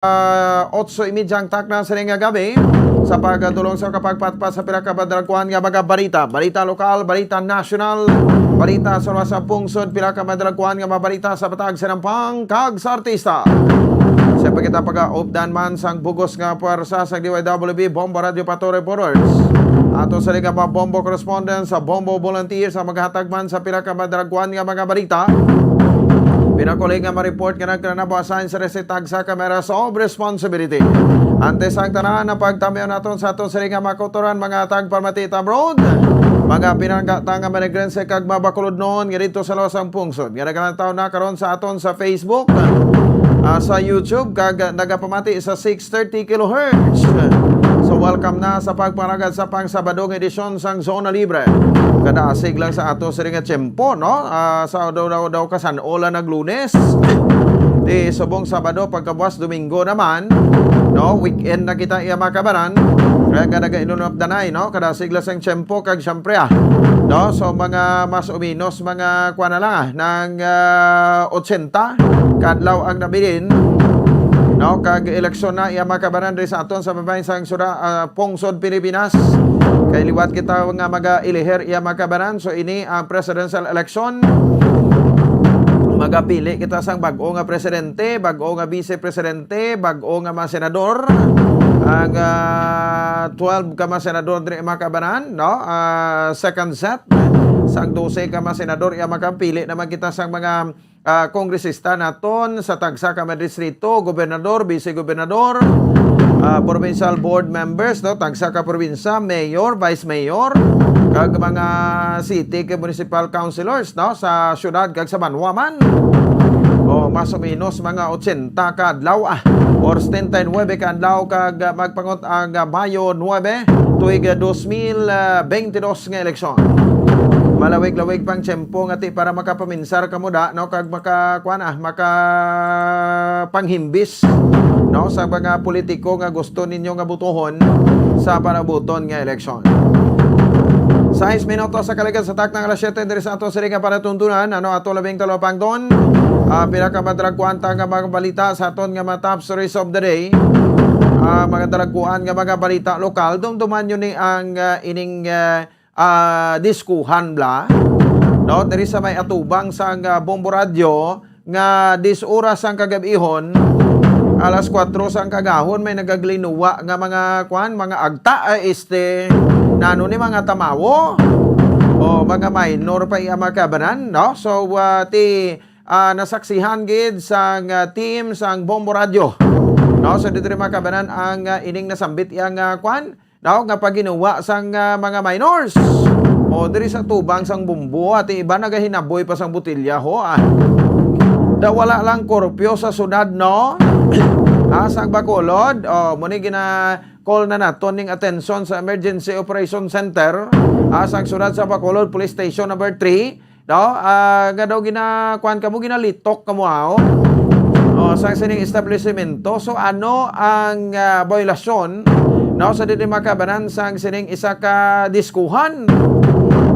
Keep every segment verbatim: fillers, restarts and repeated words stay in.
ah, otso y media ang takna sining nga gabi sa pagdulong sa kapagpatpat sa pila ka madalagkuan nga mga balita. Balita lokal, balita nasyonal, balita sa luwas sa pungsod, pila ka madalagkuan nga mga balita sa matag sinampang kag sa artista. Sa pagkita pag-updan man sang bugos nga puwersa sa D Y W B Bombo Radio Pato Reporters. Ato sa liga pa Bombo correspondent sa Bombo Volunteer sa maghatag man sa pila ka madalagkuan nga mga balita. Pinakuling nga ma-report nga nagkanabasan sa resitag sa Cameras of Responsibility. Antes ang tanan, ang pagtamyaw naton sa aton sini nga makutoran, mga tagpamatita abroad, mga pinanggata nga manigrense kag mabakulod noon nga dito sa lawasang pungsod nga nagalantaw na karon sa aton sa Facebook, ah, sa YouTube, kag nagapamati sa six thirty kilohertz. So, welcome na sa pagpanagad sa pang Sabado nga edisyon sang Zona Libre. Kada asig lang sa ato sini nga tiyempo, no? Ah, sa daw, daw, daw kasan-o lang nag Lunes. Di subong Sabado, pagkabuas Domingo naman, no? Weekend na kita, iya mga kabanan. Kaya nga nagainunop danay, no? Kada sigla sang tiyempo kag siyempre, ah, no? So, mga mas o menos, mga kuwan na lang, ah, nang, ah, otsenta kadlaw ang nabilin, no? Kag eleksyon na, iya mga kabanan, diri sa aton sa babaeng sang sura, ah, pungsod Pilipinas. Kay liwat kita nga maga-elihir, iya mga kabanan. So, ini ang presidential election. Magapili kita sang bag-o nga presidente, bag-o nga vice presidente, bag-o nga mga senador. Ang, ah, twelve ka mga senador diri, mga kabanan, no? Ah, second set sang dose ka mga senador, iya makapili naman kita sang mga, ah, kongresista naton sa tagsa ka mga distrito, gobernador, vice gobernador, ah, provincial board members, no? Tagsa ka probinsya, mayor, vice mayor, kag mga city kag municipal councilors, no? Sa syudad kag sa banwa man. O, mas o menos mga otsenta ka adlaw, ah, or setenta y nuebe ka adlaw, kag, ah, magpangot ang, ah, Mayo nuebe, tuig, ah, dos mil, ah, bente dos nga eleksyon. Malawig-lawig pang tiyempo nga ti para makapaminsar kamo da, no, kag maka, kuwan, ah, makapanghimbis, no, sa mga politiko nga gusto ninyo nga butuhon sa panabuton nga eleksyon. Sais minutos sa kaligad sa taknang alas siyete diri sa aton sini nga panatuntunan. Ano ato labing talapangton? Ah, pila ka madalagkuan ta nga mga balita sa aton nga mga top stories of the day. Ah, mga dalagkuan nga mga balita lokal. Dumduman nyo ni ang, ah, ining, ah, ah, diskuhan bla, no? Diri sa may atubang sang, ah, Bombo Radyo nga dis oras sang kagab-ihon, alas kuwatro sang kagahon, may nagaglinuwa nga mga, kwan, mga agta, ay, este, nano ni mga tamawo o mga minor pa iya makabanan, no? So, ah, ti, ah, nasaksihan gid sang, ah, team sang Bombo Radyo, no? So, diri makabanan ang, ah, ining nasambit iya nga, kwan, daw nga paginuwa sang, ah, mga minors. O diri sa tubang sang bumbo, ati iba nagahinaboy pa sang botelya, ho, ah. Daw wala lang kurpyo sa syudad, no? Ah, sang Bacolod, o, muni gina-call na naton ning atensyon sa Emergency Operation Center, ah, sang syudad sa Bacolod Police Station number three. No? Ah, nga daw gina-, kuwan kamo, ginalitok kamo, ah, oh. Oh, sang sining establishmento. So, ano ang, ah, biolasyon, no, sa dili makabanan sang sining isa ka diskuhan,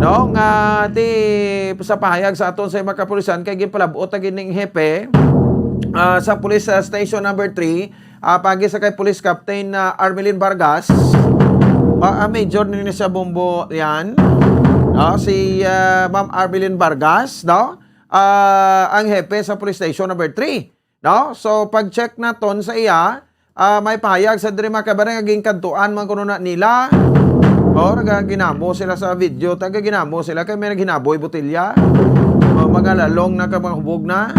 no, nga ti sa pahayag sa aton sa mga kapulisan kay ginpalab-ot na gid ning hepe, ah, sa police, ah, station number three, ah, pagi sa kay Police Captain, ah, Armelin Vargas. Ah, ah, major ni sa Bombo yan. No, si, ah, Ma'am Armelin Vargas, no? Ah, ang hepe sa Police Station number three, no? So, pag-check naton sa iya, ah, may pahayag sa diri makabanan nga ginkadtuan man kuno na nila. O, nagaginamo sila sa video, taga ginamo sila kay may naghinaboy botelya. O, mga lalong na ka mga hubog na.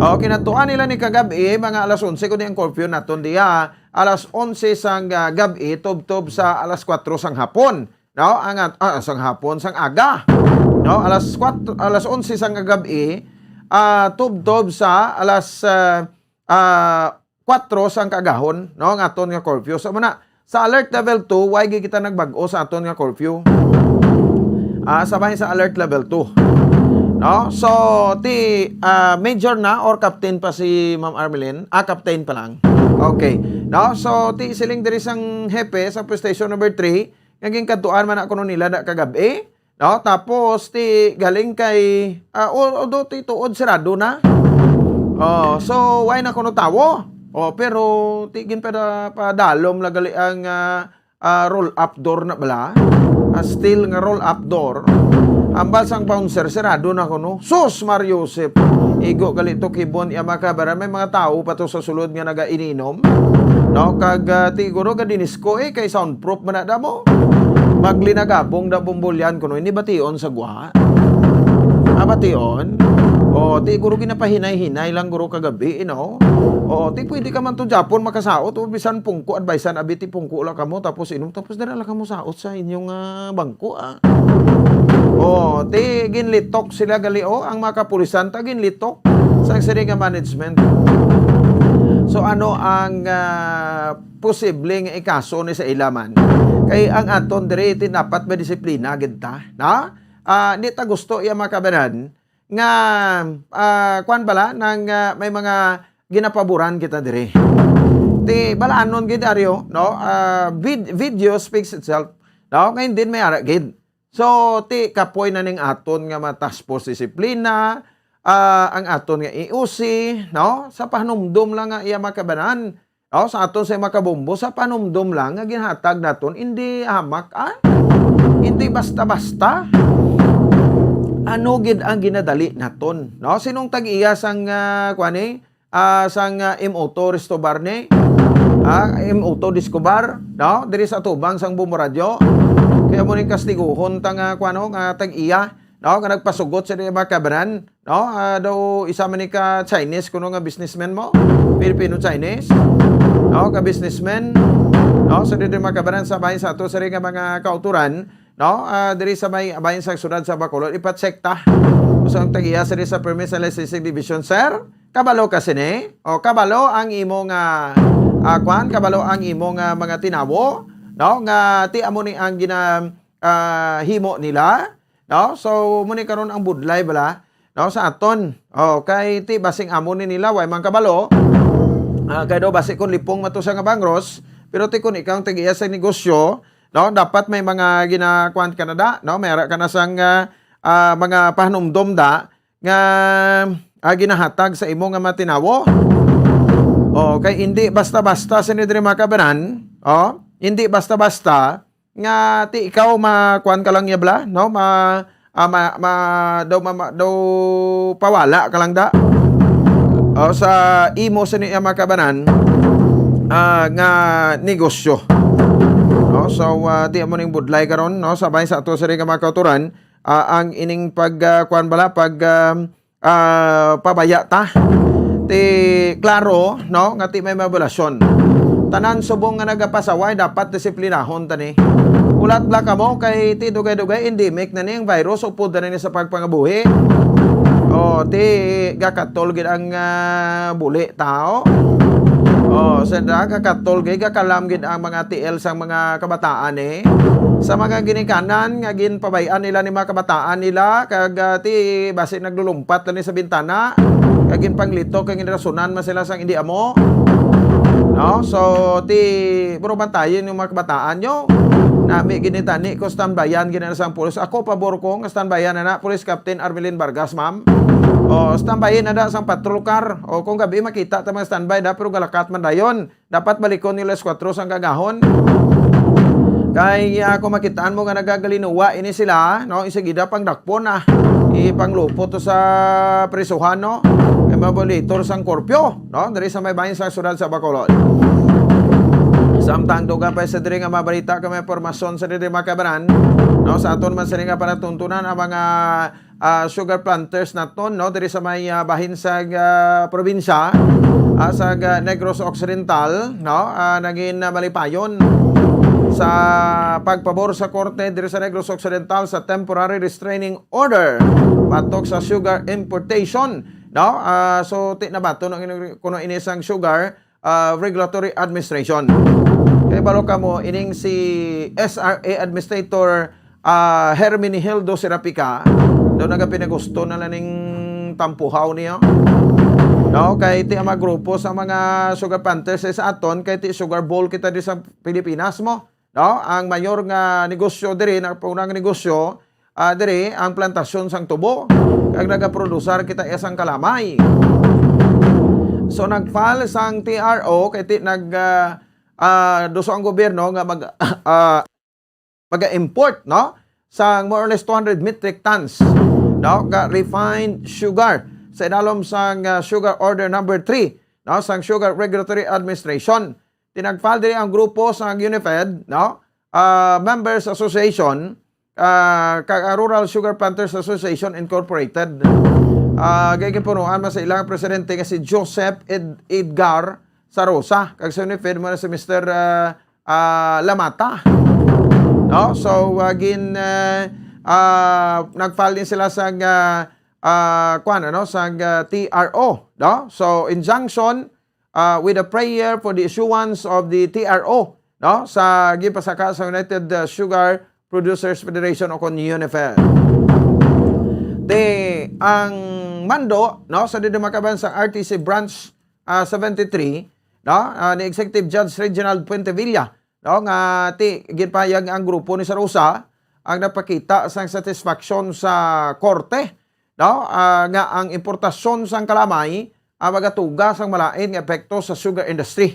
O, kinadtuan nila ni kagab-i, mga alas onse kundi ang curfew naton diya. Alas onse sang, ah, gab-i, tubtob sa alas kuwatro sang hapon. No? Ang at-, ah, sang hapon, sang aga. No? Alas kuwatro, alas onse sang gab-i, ah, tubtob sa alas, ah, ah, kuwatro sang kaagahon, no? Ang aton nga curfew. So, muna, sa alert level two, why gid kita nagbag-o sa aton nga curfew? Ah, sabay sa alert level two. No? So, ti, ah, major na or captain pa si Ma'am Armelin? Ah, captain pa lang. Okay. No? So, ti siling diri sang hepe sa police station number three, nga ginkadtuan man na kuno nila da kagab-i. No? Tapos, ti galing kay, ah, al-, although ti tuod sarado na. Oh, so, why na kuno tawo? Oh, pero ti ginpada-, padalom na gali ang, ah, ah, roll-up door na bala. Ah, steel nga roll-up door. Ambal sang bouncer, sirado na kuno. Sus, Mar Joseph. Igo gali to kibon iya, mga kabaran. May mga tawo pa to sa sulod nga nagaininom. No, kag, ah, ti guro ga dinisko, eh, kay soundproof man na damo. Maglinagabong da bumbulyan kuno, hindi bation sa gwa. Ah, bation? O, ti guro ginapahinay-hinay lang guro kagabi, you know? O, ti pwede ka man to Japon makasaot, o bisan pungko, advisean, abi ti pungko la kamo, tapos inom, tapos dira la kamo saot sa inyong, ah, bangko, ah. O, ti ginlitok sila gali, o, ang mga kapulisan ta ginlitok sa sini nga management. So, ano ang, ah, posible nga ikaso ni sa ila man? Kay ang aton diri, ti dapat may disiplina gid ta, na? Ah, di ta gusto iya, mga kabaran, nga, ah, kwan bala, nang, ah, may mga ginapaboran kita diri. Ti balanon gid, Aryo, no? Ah, vid-, video speaks itself, no? Ngayon din may ara gid. So, ti kapoy na ning aton nga mga task force disiplina, ah, ang aton nga E O C, no? Sa panumdom lang nga iya, mga kabaran, no? Sa aton sa makabombo, sa panumdom lang nga ginhatag naton, hindi hamak, ah? Hindi basta-basta. Ano gid ang ginadali naton, no? Sinong tag-iya sang, ah, kuwan, eh? Ah, sang, ah, M O two Restobar ni? Ah, M O two Discobar, no? Diri sa tubang sang Bombo Radyo. Kaya mo ning kastiguhon ta nga, kuwan, no? Nga tag-iya, no? Nga nagpasugot sa mga kabaran, no? Ah, daw isa man ni ka Chinese kuno nga businessman mo, Filipino-Chinese, no? Ka businessman, no? Sa diri, mga kabaran, sa bahin sa ato sa rin nga mga kauturan, no? Ah, diri sa may bahin sa siyudad sa Bacolod, ipa-check ta. Gusto ang tag-iya sa diri sa permit sa licensing division, sir? Kabalo ka sini? O, kabalo ang imo nga, ah, kwan? Kabalo ang imo nga mga tinawo, no? Nga ti amo ni ang gina-, ah, himo nila, no? So, mo ni karon ang budlay bala, no, sa aton. O, kay ti basing amo ni nila, way man kabalo. Ah, kay daw basi kung lipong mato sa nga bangros, pero ti kung ikaw ang tag-iya sa negosyo, no, dapat may mga ginakuan ka na da, no? May ara ka na sang, ah, ah, mga pahanumdom da nga, ah, ginahatag sa imo nga mga tinawo. O, kay hindi basta-basta sini diri, mga kabaran, o, hindi basta-basta nga ti ikaw makuan ka lang niya bala, no? Ma-, ah, ma-, ma-, daw, ma-, ma-, daw pawala ka lang da. O, sa imo sini, ah, mga kabaran, ah, nga negosyo. No? So, ah, ti amo ning budlay karon, no? Sa bahin sa ato sini nga mga kauturan, ah, ang ining pag, ah, kuan bala, pag, ah, ah, pabaya ta. Ti, klaro, no, nga ti may mabulasyon. Tanan subong nga nagapasaway, dapat disiplinahon ta ni. Hulat bala kamo kay ti dugay-dugay endemic na ni ang virus, upod na ni sa pagpangabuhi. O, ti gakatol gid ang, ah, buli tao. O, sa da, gakatol gid, gakalam gid ang mga tiil sang mga kabataan, eh. Sa mga ginikanan nga ginpabay-an nila ni mga kabataan nila, kag, ah, ti basi naglulumpat lang ni sa bintana, kag ginpanglitok kag ginrasunan man sila sang indi amo. No? So, ti, puro bantayan yung mga kabataan nyo. Nami ginitani ko standbyan gina sang pulis. Ako, pabor ko nga standbyan na na, Police Captain Armelin Vargas, ma'am. O, standbyan na da sang patrol car. O, kung gabi makita ta mga standby da, pero galakat man dayon. Dapat balikon nila alas kuwatro sang kaagahon. Kay, ah, kung makitaan mo nga nagagalinuwa ini sila, no, insigida pang dakpon na. Ipanglupot to sa prisuhan, no? Kay mabolitor sang korpyo, no? Diri sa may bahin sa siyudad sa Bacolod. Samtang dugang pa sa diri nga mabalita kay may impormasyon sa diri, mga kabaran, no? Sa aton man sini nga panatuntunan ang mga ah, sugar planters naton, no, diri sa may, ah, bahin sa, ah, probinsya, ah, sa, ah, Negros Occidental, no, ah, naging, ah, malipayon sa pagpabor sa korte diri sa Negros Occidental sa temporary restraining order batok sa sugar importation, no? Ah, so, ti nabaton ang ini-, kuno ini sang sugar ah, Regulatory Administration. Kay balo kamo, ining si S R A Administrator, ah, Herminihildo Serapica, daw nagapinagusto na lang ning tampuhaw niya. No, kay ti ang mga grupo sa mga sugar planters sa aton, kay ti sugar bowl kita di sa Pilipinas mo. No, ang mayor nga negosyo diri, na unang negosyo, ah, diri ang plantasyon sang tubo, kag nagaprodusar kita iya sang kalamay. So, nag-file sang T R O kay ti-, nag, ah, ah, duso ang gobyerno nga mag, ah, mag-import, no, sang more or less two hundred metric tons, no, nga refined sugar sa idalom sang, ah, Sugar Order Number Three, no, sang Sugar Regulatory Administration. Ti nag-file diri ang grupo sang UNIFED, no, ah, Members Association, ah, kag ang Rural Sugar Planters Association Incorporated. Ah, ginpunuan man sa ilang presidente nga si Joseph Ed-, Edgar Sarosa, kag sa UNIFED mo na si Mister, ah, ah, Lamata. No? So, ah, gin, ah, ah, nag-file din sila sa, ah, ah, kuwan, ano, sa, ah, T R O, no? So, injunction, ah, with a prayer for the issuance of the T R O, no? Sa gipasaka sa United, ah, Sugar Producers Federation o kon UNIFED. Di ang mando, no, sa didumakaban sa R T C Branch, ah, seventy-three, no, ah, ni Executive Judge Reginald Puentevilla, no, nga ti ginpahayag ang grupo ni Sarosa ang napakita sang satisfaction sa korte, no, ah, nga ang importasyon sang kalamay, ah, magatuga sang malain nga epekto sa sugar industry.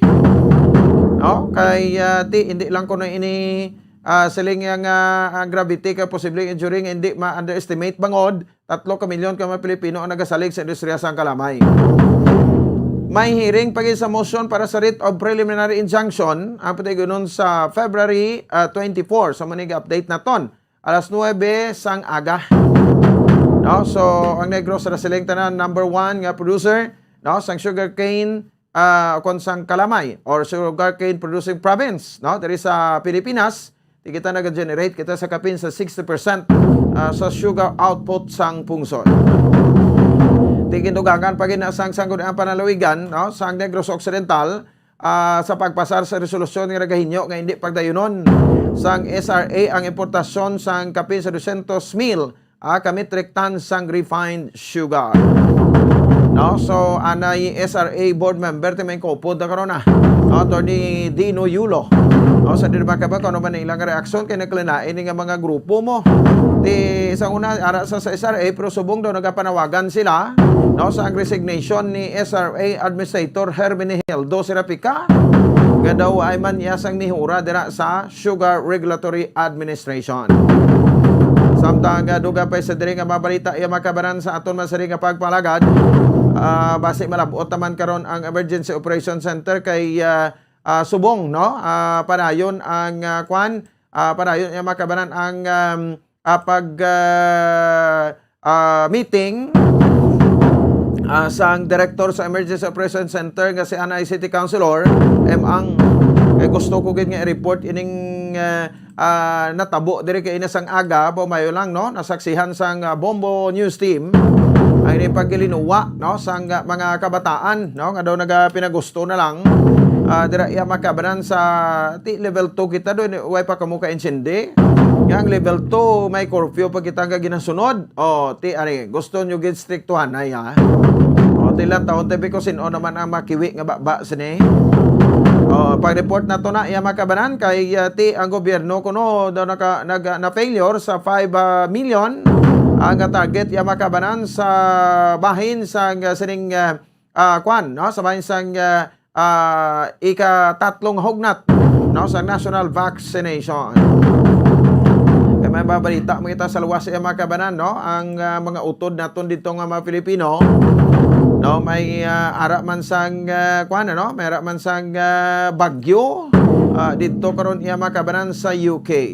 No? Kay, ah, ti, hindi lang kuno ini, ah, siling nga, ah, ang gravity kay posibleng injury nga hindi ma-underestimate bangod tatlo ka milyon ka mga Pilipino ang nagasalig sa industriya sang kalamay. May hearing pa gid sa motion para sa writ of preliminary injunction ang patigunon sa February, ah, twenty-four. Sa muni update naton, alas nuebe sang aga. No? So, ang Negros sa siling tanan number one nga producer, no, sang sugarcane, ah, kon sang kalamay or sugarcane producing province, no, diri sa Pilipinas. Ti kita naga-generate kita sa kapin sa sixty percent, ah, sa sugar output sang pungsod. Ti gindugangan pa gid na sang Sangguniang Panlalawigan, no, sang Negros Occidental, ah, sa pagpasar sa resolusyon nga nagahinyo nga hindi pagdayunon sang S R A ang importasyon sang kapin sa dosyentos mil, ah, ka metric ton sang refined sugar. No? So, anay S R A board member ti may kupod na karon, ah. No? Attorney Dino Yulo. No? Sa di ba ka ba kung ano man ang ilang reaksyon kay nagkalain nga mga grupo mo? Ti, sa una, ara sa, sa S R A, pero subong daw nagapanawagan sila, no, sa ang resignation ni S R A Administrator Herminihildo Serapica, nga daw ay man iya sang mihura dira sa Sugar Regulatory Administration. Samtang, ah, dugang pa sa diri nga mga balita, iya makabanan sa aton man sa diri nga pagpalagad, ah, basi malab-ot naman karon ang Emergency Operation Center kay, ah, ah, subong, no? Ah, padayon ang, ah, kwan, ah, padayon iya makabanan ang, um, ah, pag, ah, ah, meeting, ah, sang director sa Emergency Operation Center nga si Anay City Councilor M. Ang. Kay gusto ko gid nga i-report ining, ah, ah, natabo diri kay ina sang aga, pamayo lang, no? Nasaksihan sang, ah, Bombo News Team ang ini paggilinuwa, no, sang, ah, mga kabataan, no, nga daw nagapinagusto na lang, ah, dira iya makabanan sa ti level two kita do, way pa kamo ka-intindi. Nga ang level two, may curfew pa kita nga ginasunod. O, ti, ari, gusto nyo gid striktuhan na, ya? O, ti, lang taon, ti, because sino naman ang makiwi nga baba sini? O, pag-report na to na, iya makabanan, kay, ah, ti, ang gobyerno kuno daw naka, nag, na-failure sa five, ah, million ang target iya makabanan sa bahin sa, ah, sining, ah, ah, kwan, no? Sa bahin sang, ah, ah, ikatatlong hugnat, no, sa national vaccination. Kay may mga balita mo kita sa luwas sa iya makabanan, no? Ang, ah, mga utod naton dito nga mga Pilipino, no, may, ah, ara man sang, ah, kwan, ano? May ara man sang, ah, bagyo, ah, dito karon iya makabanan sa U K.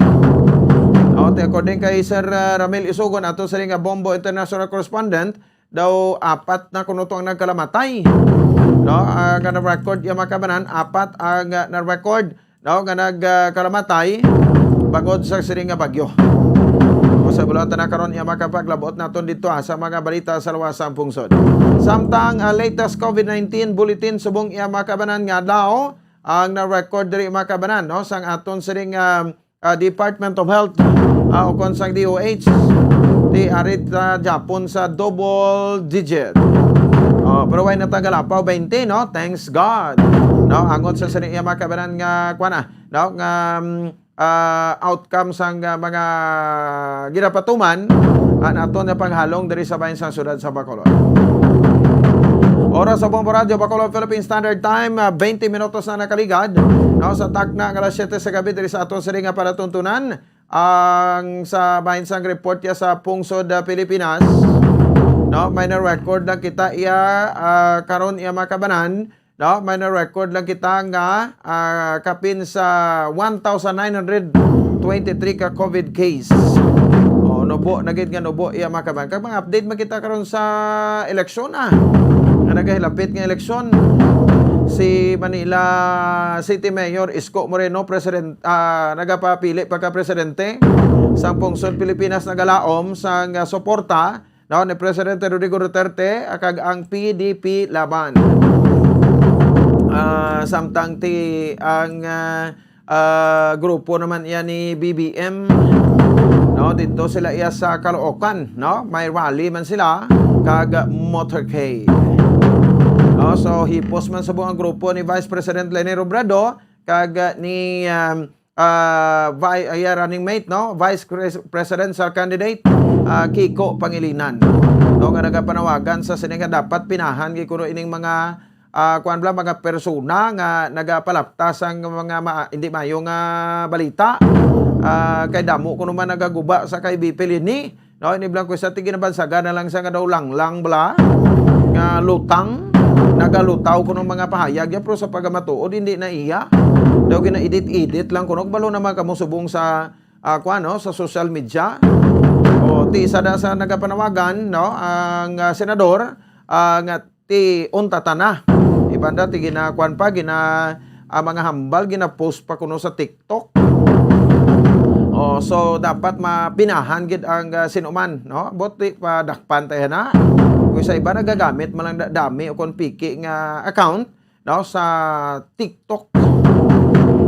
No, te, according kay Sir, ah, Ramil Isugon, ato sa nga Bombo International Correspondent, daw apat na kuno to ang nagkalamatay. No, ah, nga na-record iya makabanan, apat ang, ah, na-record, no, nga nag, ah, kalamatay bangod sa siring nga bagyo. O, sa bulan na karon iya makapaglabot naton dito, ah, sa mga balita sa luwas sang pungsod. Samtang, ah, latest COVID nineteen bulletin subong iya makabanan nga daw ang na-record diri makabanan, no, sang aton siring, ah, ah, Department of Health, ah, o kon sang D O H, ti arit, ah, Japon sa double digit. Oh, pero way natagalapaw, twenty, no? Thanks God. No, angot sa sini iya makabanan nga, kuwan na, no? Nga, mm, ah, outcome sang, ah, mga ginapatuman, ah, naton na panghalong diri sa bayan sa siyudad sa Bacolod. Oras sa Bombo Radyo, Bacolod Philippine Standard Time, ah, twenty minutos na nakaligad, no, sa takna nga alas siyete sa gabi diri sa aton sini nga palatuntunan. Ang sa bahin sang report ya sa pungsod, ah, Pilipinas, no, may na-record lang kita iya, ah, karon iya makabanan, no, may na-record lang kita nga, ah, kapin sa one thousand nine hundred twenty-three ka COVID case. Oh, nubo na gid nga nubo iya makabanan. Kag mga update man kita karon sa eleksyon, ah, nga nagahilapit nga eleksyon. Si Manila City Mayor Isko Moreno, president, ah, nagapapili pagka-presidente sang pungsod Pilipinas, nagalaom sang, ah, suporta, no, ni Presidente Rodrigo Duterte, ah, kag ang P D P Laban. Ah, samtang ti ang, ah, ah, grupo naman iya ni B B M, no, dito sila iya sa Caloocan, no, may rally man sila kag motorcade. No, so hipos man sa buang grupo ni Vice President Leni Robredo kag, ah, ni, um, ah, vi-, ah, iya running mate, no, Vice Pres-, Presidential Candidate, ah, Kiko Pangilinan, no, nga nagapanawagan sa sini nga dapat pinahan gid kuno ining mga, ah, kuwan bala, mga persona nga nagapalapta sang mga ma-, hindi mayo nga balita. Ah, kay damo kuno man nagaguba sa kay B P Leni. No, ini bala ko sa ti ginabansagan na lang sa nga daw langlang bala nga lutang, nagalutaw kuno mga pahayag ya, pero sa pagamatuod hindi na iya. Daw gina-edit-edit lang kuno, balo naman kamo subong sa, ah, kuwan, no, sa social media. O, ti isa da sa nagapanawagan, no, ang, ah, senador, ah, nga ti unta ta na. Ibanda ti ginakuan pa, gina, ah, mga hambal, gina-post pa kuno sa TikTok. Oh, so dapat mapinahan gid ang, ah, sinuman, no? Buot ti padakpan tayo na. Kung sa iba nagagamit man lang da-, dami o kon piki nga account, no, sa TikTok.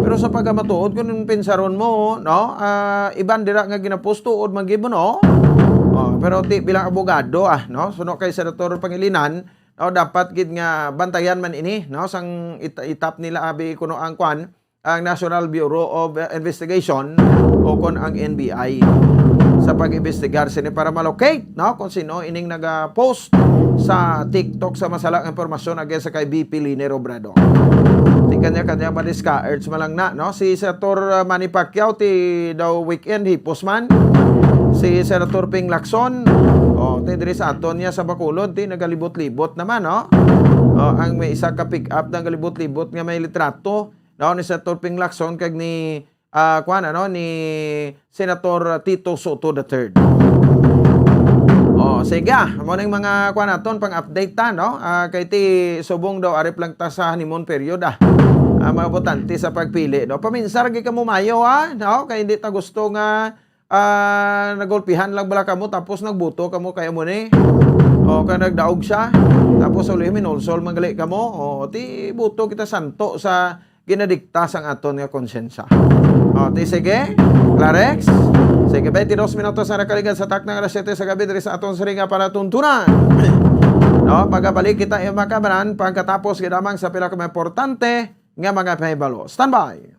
Pero sa pagamatuod, kung pinsaron mo, no, ah, iban dira nga gina-post tuod man gid mo, no? Oh, pero ti bilang abogado, ah, no, suno kay Senator Pangilinan, no, dapat gid nga bantayan man ini, no, sang it-, itap nila abi kuno ang kwan, ang National Bureau of, uh, Investigation o kon ang N B I sa pag-imbestigar sini para ma-locate, no, kung sino ining naga-post sa TikTok sa masala nga impormasyon against sa kay V P Leni Robredo. Ti kanya-kanya ma-discourage man lang na, no? Si Senator, uh, Manny Pacquiao ti daw weekend hipos man. Si Senator Ping Lacson, oh, ti diri sa aton niya sa Bacolod, ti nagalibot-libot naman, no? Oh, ang may isa ka pick-up nagalibot-libot nga may litrato, no, ni Senator Ping Lacson kag ni, ah, kuwan, ano, ni Senator Tito Sotto the third. Oh, sige, ah, amo ning mga kuwan naton pang update ta, no? Ah, kay ti subong daw arip lang ta sa honeymoon period, ah. Ah, mga botante sa pagpili, no? Paminsar gid kamo mayo, ah, no? Kay hindi ta gusto nga, ah, nagulpihan lang bala kamo tapos nagbuto kamo kay amo ni. O, kay nagdaog siya, tapos uli minulsol man gali kamo. O, ti buto kita santo sa ginadikta sang aton nga konsyensya. O, ti sige, Clarex. Sige, twenty-dos minutos na nakaligad sa takna nga alas siyete sa gabi diri sa aton sini nga palatuntunan. No, pagabalik kita, eh, mga kabanan, pagkatapos gid lamang sa pila ka mga importante nga mga pahibalo. Standby.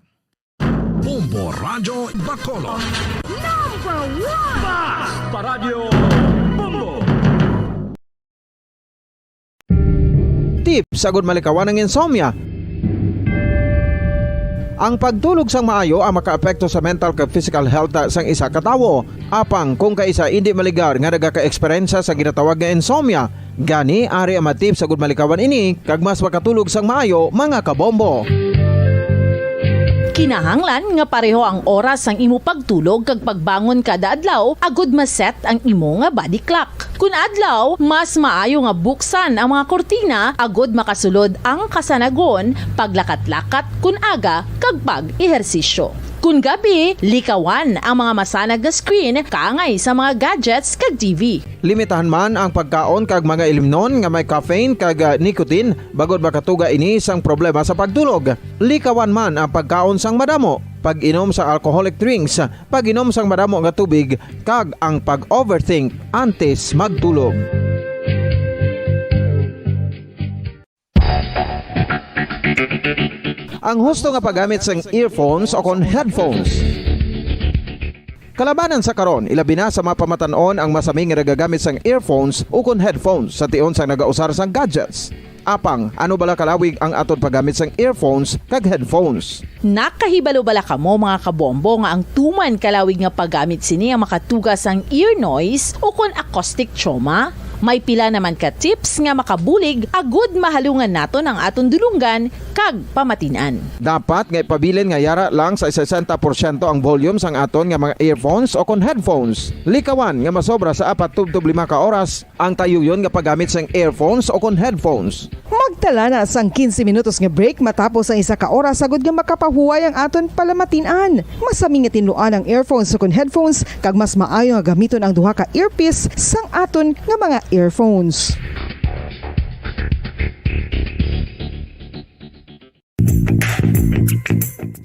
Bombo Radyo Bacolod. Number one! Bas pa Radyo Bombo! Tips agud malikawan ang insomnia. Ang pagtulog sang maayo ang makaapekto sa mental kag physical health sang isa ka tawo. Apang kung kaisa indi maligar nga nagaka-eksperyensya sa ginatawag nga insomnia, gani ari ang mga tips agud malikawan ini kag mas makatulog sang maayo, mga kabombo. Kinahanglan nga pareho ang oras sang imo pagtulog kag pagbangon kada adlaw agud ma-set ang imo nga body clock. Kun adlaw, mas maayo nga buksan ang mga kurtina agud makasulod ang kasanagon, paglakat-lakat kun aga, kag pag-ehersisyo. Kun gabi, likawan ang mga masanag nga screen kaangay sa mga gadgets kag T V. Limitahan man ang pagkaon kag mga ilimnon nga may caffeine kag, ah, nicotine, bangod makatuga ini sang problema sa pagtulog. Likawan man ang pagkaon sang madamo, pag-inom sang alcoholic drinks, pag-inom sang madamo nga tubig, kag ang pag-overthink antes magtulog. Ang husto nga paggamit sang earphones o kon headphones. Kalabanan sa karon, ilabi na sa mga pamatan-on ang masami nga nagagamit sang earphones o kon headphones sa tion sang nagausar sang gadgets. Apang, ano bala kalawig ang aton paggamit sang earphones kag headphones? Nakahibalo bala kamo, mga kabombo, nga ang tuman kalawig nga paggamit sini ang makatuga sang ear noise ukon acoustic trauma? May pila naman ka tips nga makabulig agud mahalungan naton ang aton dulonggan kag pamatin-an. Dapat nga ipabilin nga yara lang sa sesenta porsyento ang volume sang aton nga mga earphones o kon headphones. Likawan nga masobra sa apat tubtob lima ka oras ang tayuyon nga paggamit sang earphones o kon headphones. Magtala na sang quince minutos nga break matapos ang isa ka oras, agud nga makapahuway ang aton palamatin-an. Masami nga tinluan ang earphones o kon headphones, kag mas maayo nga gamiton ang duha ka earpiece sang aton nga mga earphones.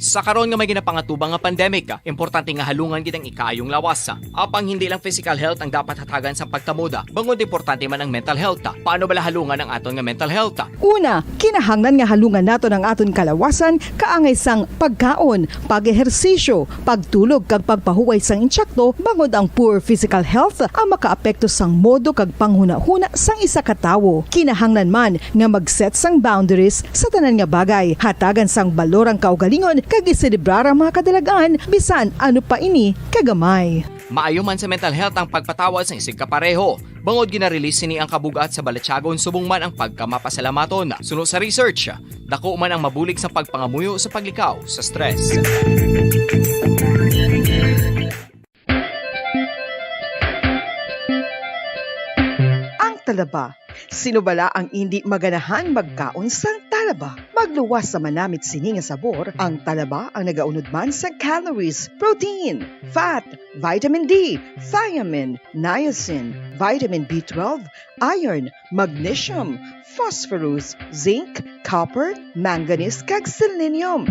Sa karon nga may ginapangatubang nga pandemic, importante nga halungan gid ang ikaayong lawas. Apang hindi lang physical health ang dapat hatagan sang pagtamod, bangod importante man ang mental health. Paano bala halungan ang aton nga mental health? Una, kinahanglan nga halungan naton ang aton kalawasan kaangay sang pagkaon, pag-ehersisyo, pagtulog kag pagpahuway sang intsakto, bangod ang poor physical health ang makaapekto sang modo kag panghunahuna sang isa ka tawo. Kinahanglan man nga mag-set sang boundaries sa tanan nga bagay, hatagan sang balor ang kaugalingon kag iselebrar ang mga kadalag-an, bisan ano pa ini kagamay. Maayo man sa mental health ang pagpatawad sang isigkapareho, bangod gina-release sini ang kabug-at sa balatyagon subong man ang pagkamapasalamaton. Suno sa research, dako man ang mabulig sa pagpangamuyo sa paglikaw sa stress. Ang talaba. Sino bala ang indi maganahan magkaon sang talaba? Magluwas sa manamit sini nga sabor, ang talaba ang nagaunod man sang calories, protein, fat, vitamin D, thiamine, niacin, vitamin B twelve, iron, magnesium, phosphorus, zinc, copper, manganese, kag selenium.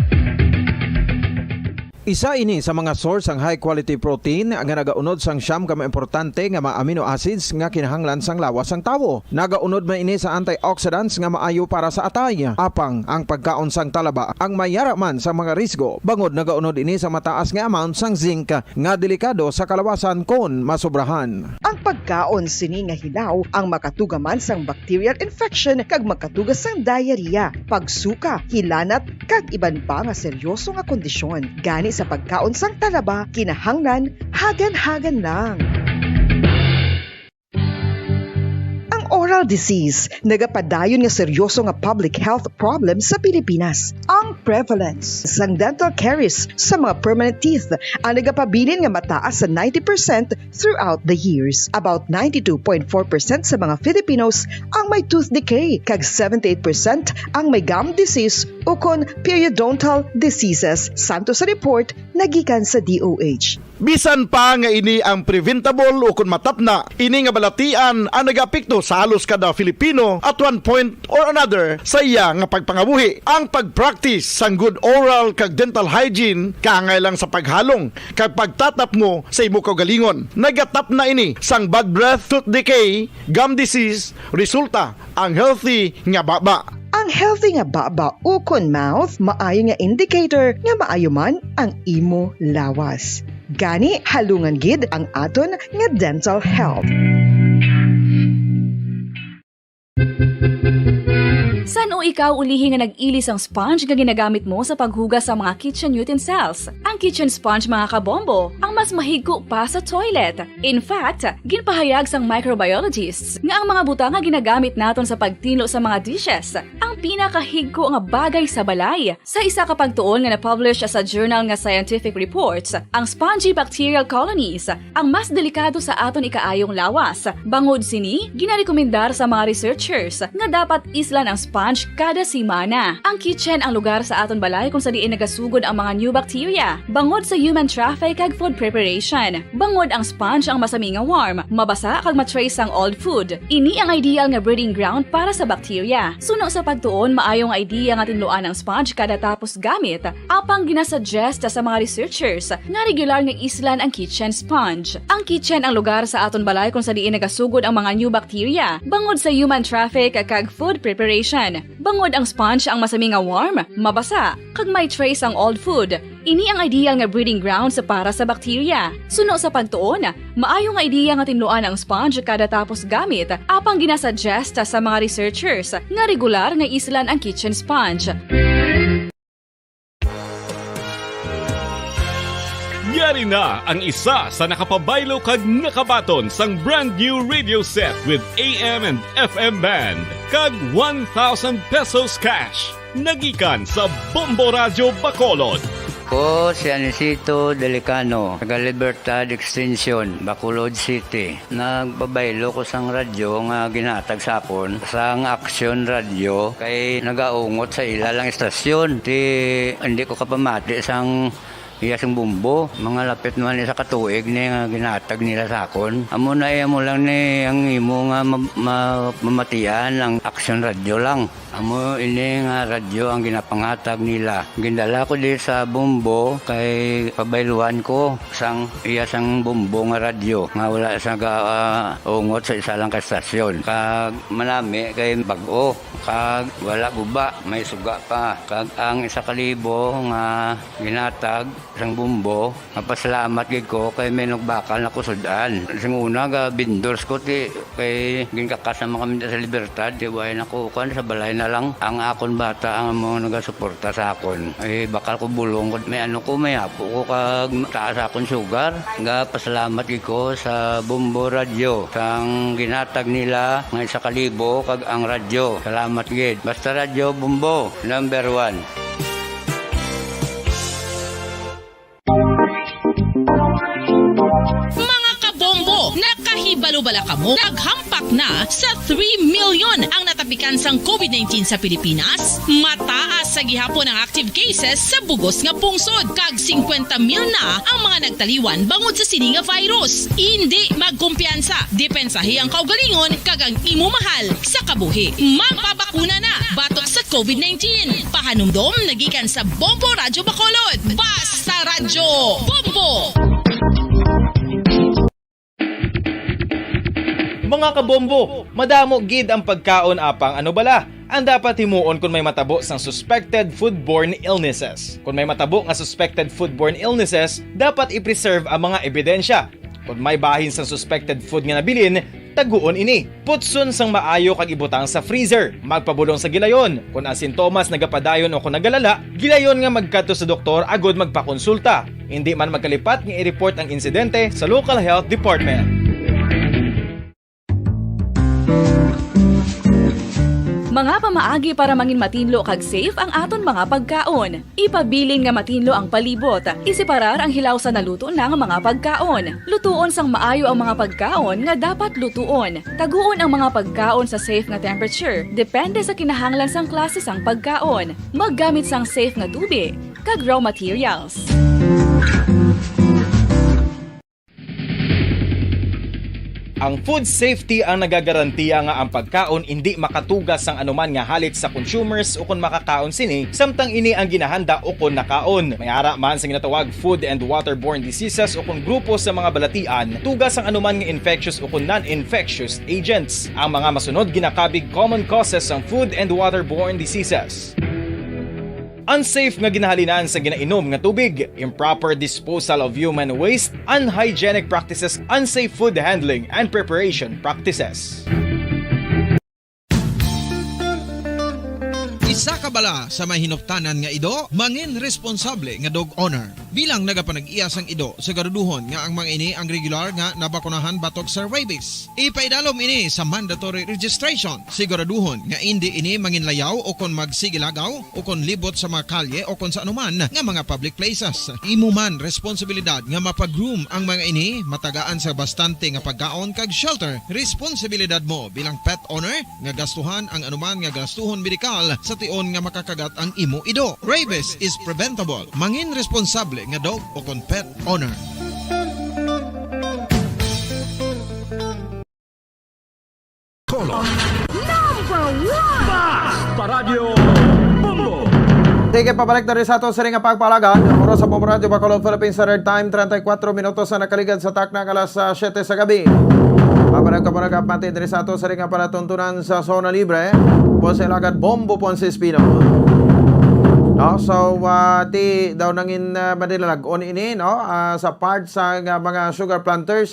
Isa ini sa mga source sang high quality protein nga nagaunod sang siyam ka mga importante nga mga amino acids nga kinahanglan sang lawas sang tawo. Nagaunod man ini sa antioxidants nga maayo para sa atay. Apang ang pagkaon sang talaba ang mayara man sa mga risgo, bangod nagaunod ini sa mataas nga amount sang zinc nga delikado sa kalawasan kon masobrahan. Ang pagkaon sini nga hilaw ang makatuga man sang bacterial infection kag makatuga sang diarrhea, pagsuka, hilanat, kag iban pa nga seryoso nga kondisyon. Gani sa pagkaon sang talaba, kinahanglan hagan-hagan lang. Ang oral disease nagapadayon nga seryoso nga public health problem sa Pilipinas. Ang prevalence sang dental caries sa mga permanent teeth ang nagapabilin nga mataas sa ninety percent throughout the years. About ninety-two point four percent sa mga Filipinos ang may tooth decay, kag seventy-eight percent ang may gum disease ukon periodontal diseases, santo sa report nagikan sa D O H. Bisan pa nga ini ang preventable ukon matapna, ini nga balatian ang nagaapekto sa halos kada Filipino at one point or another sa iya nga pagpangabuhi. Ang pag-practice sang good oral kag dental hygiene kaangay lang sa paghalong kag pagtatapngo sa imo kaugalingon. Nagatapna ini sang bad breath, tooth decay, gum disease, resulta ang healthy nga baba. Ang healthy nga baba ukon mouth maayo nga indicator nga maayo man ang imo lawas. Gani, halungan gid ang aton nga dental health. San-o ikaw ulihi nga nag-ili sang sponge nga ginagamit mo sa paghugas sa mga kitchen utensils? Ang kitchen sponge, mga kabombo, ang mas mahigko pa sa toilet. In fact, ginpahayag sang microbiologists nga ang mga butang nga ginagamit naton sa pagtinlo sa mga dishes ang pinakahigko nga bagay sa balay. Sa isa ka pagtuon nga na-publish sa journal nga Scientific Reports, ang spongy bacterial colonies ang mas delikado sa aton ikaayong lawas. Bangod sini, ginarekomendar sa mga researchers nga dapat islan ang sponge kada semana. Ang kitchen ang lugar sa aton balay kung sa diin nagasugod ang mga new bacteria, bangod sa human traffic kag food preparation. Bangod ang sponge ang masami nga warm, mabasa kag ma-trace sang old food. Ini ang ideal nga breeding ground para sa bacteria. Suno sa pagtuon, maayo nga idea nga tinluan ang sponge kada tapos gamit. Apang ginasuggest sa mga researchers nga regular nga islan ang kitchen sponge. Ang kitchen ang lugar sa aton balay kung sa diin nagasugod ang mga new bacteria, bangod sa human traffic kag food preparation. Bangod ang sponge ang masami nga warm, mabasa, kag may trace ang old food. Ini ang ideal nga breeding grounds para sa bakterya. Suno sa pagtuon, maayo nga ideya nga tinluan ang sponge kada tapos gamit, apang ginasuggest sa mga researchers nga regular nga islan ang kitchen sponge. Yari na ang isa sa nakapabaylo kag nakabaton sang brand new radio set with A M and F M band kag one thousand pesos cash. Nagikan sa Bombo Radyo Bacolod. Ko si Anisito Delicano, taga Libertad Extension, Bacolod City. Nagpabaylo ko sang radyo nga ginhatag sa akon sang Action Radio kay nagaungot sa ila lang istasyon. Ti hindi ko kapamati sang iya sing bumbo. Mga lapit naman isa ka tuig ni nga ginhatag nila sa akon. Amo na iya mo lang ni ang imo nga ma- ma- mamatian ang Action Radio lang. Amo ini nga radyo ang ginapanghatag nila. Gindala ko di sa Bombo kay pabayluhan ko sang iya sang Bombo nga radyo nga wala sa ga, ah, ungot sa isa lang ka estasyon. Kag manami kay bag-o kag wala guba, may suga pa. Kag ang isa ka libo nga ginatag sang Bombo, mapasalamat gid ko kay may nagbakal na ko sud-an. Sing una ga vendors ko ti kay ginkakas naman kami sa Libertad, ti way na ko kuan sa balay na lang. Ang akon bata ang mga nagasuporta sa akon. Ay bakal ko bulong ko may ano ko may apo ko kag taas akon sugar. Ga pasalamat gid ko sa Bombo Radyo sang ginatag nila nga isa ka libo kag ang radyo. Salamat gid. Basta Radyo Bombo, number one. Mga kabombo, nakahibalo bala kamo? Naghampak na sa three million ang natapikan sang COVID nineteen sa Pilipinas. Mataas sa gihapon ang active cases sa bugos nga pungsod, kag singkwenta mil na ang mga nagtaliwan bangod sa sini nga virus. Indi magkumpiyansa, depensahi ang kaugalingon kag ang imo mahal sa kabuhi. Magpabakuna na batok sa COVID nineteen. Pahanumdom nagikan sa Bombo Radyo Bacolod. Basta Radyo Bombo! Mga kabombo, madamo gid ang pagkaon apang ano bala ang dapat himuon kon may matabo sang suspected foodborne illnesses. Kon may matabo nga suspected foodborne illnesses, dapat i-preserve ang mga ebidensya. Kon may bahin sang suspected food nga nabilin, taguon ini. Putson sang maayo kag ibutang sa freezer. Magpabulong sa gilayon. Kon ang sintomas nagapadayon o kon nagalala, gilayon nga magkadto sa doktor agud magpakonsulta. Indi man magkalipat nga i-report ang insidente sa local health department. Mga pamaagi para mangin matinlo kag safe ang aton mga pagkaon. Ipabilin nga matinlo ang palibot. Iseparar ang hilaw sa naluto na nga mga pagkaon. Lutuon sang maayo ang mga pagkaon nga dapat lutuon. Taguon ang mga pagkaon sa safe nga temperature, depende sa kinahanglan sang klase sang pagkaon. Maggamit sang safe nga tubi kag raw materials. Ang food safety ang nagagarantiya nga ang pagkaon indi makatugas sang anuman nga halit sa consumers ukon makakaon sini, samtang ini ang ginahanda ukon nakaon. May ara man sa ginatawag food and waterborne diseases ukon grupo sa mga balatian, tugas sang anuman nga infectious ukon non-infectious agents. Ang mga masunod ginakabig common causes sang food and waterborne diseases. Unsafe nga ginahalinan sa ginainom nga tubig, improper disposal of human waste, unhygienic practices, unsafe food handling and preparation practices. Isa ka bala sa may hinuptanan nga ido, mangin responsable nga dog owner. Bilang nagapanag-iya sang ido, siguraduhon nga ang mga ini ang regular nga nabakunahan batok sa rabies. Ipaidalom ini sa mandatory registration. Siguraduhon nga indi ini manginlayaw o kon magsigilagaw o kon libot sa mga kalye o kon sa anuman nga mga public places. Imo man responsibilidad nga mapag-groom ang mga ini, matagaan sa bastante nga pagkaon kag shelter. Responsibilidad mo bilang pet owner nga gastuhan ang anuman nga gastuhon medikal sa tion nga makakagat ang imo ido. Rabies is preventable. Mangin responsable nga dog o kon pet owner. Color. Number one! Basta Radyo Bombo! Sige, pabalik na rin sa ato sa ring pagpalagan. Oras sa Bombo Radyo Bacolod, Philippine Standard Time, treinta y cuatro minutos na nakaligad sa takna nga alas, ah, siete sa gabi. Pabarag ka muna kapati diri sa ato sa ring palatuntunan sa Zona Libre. Ponce Alagad, Bombo Ponce Espino. No? So, ah, ti daw nangin, ah, madinalag-on ini, no? Ah, sa part sa nga mga sugar planters,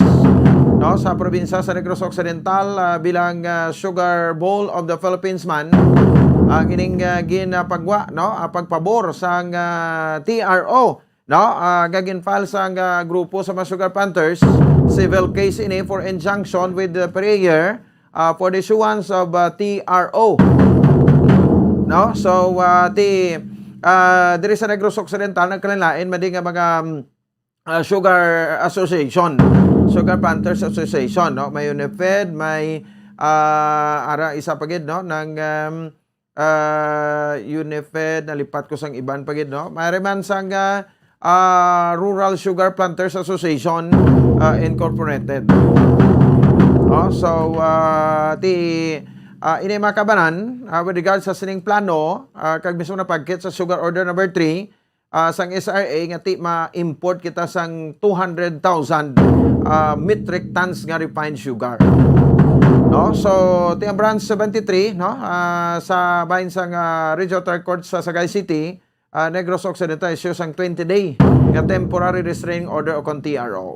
no, sa probinsya sa Negros Occidental, ah, bilang, ah, Sugar Bowl of the Philippines man ang ining, ah, ginapagwa, no? Ah, pagpabor sang, ah, T R O, no? Ah, nga gin-file sang, ah, grupo sa mga sugar planters, civil case ini for injunction with the prayer, ah, for the issuance of, ah, T R O. No? So, ah, ti, ah, diri sa Negros Occidental, nagkalain-lain man di nga mga, mm, ah, sugar association, Sugar Planters Association, no? May UNIFED, may, ah, ara, isa pa gid, no? Nang, um, ah, UNIFED, nalipat ko sang iban pa gid, no? May man sang, ah, ah, Rural Sugar Planters Association, ah, Incorporated. No? So, ah, ti, ah, ini mga kabanan, ah, with regards sa sining plano, ah, kag mismo na pagkit sa Sugar Order Number Three, ah, sang S R A nga ti ma-import kita sang two hundred thousand, ah, metric tons nga refined sugar. No? So, ti ang Branch seventy-three, no, ah, sa bahin sang, ah, Regional Trial Court sa Sagay City, ah, Negros Occidental, issue sang twenty day nga temporary restraining order o kon T R O.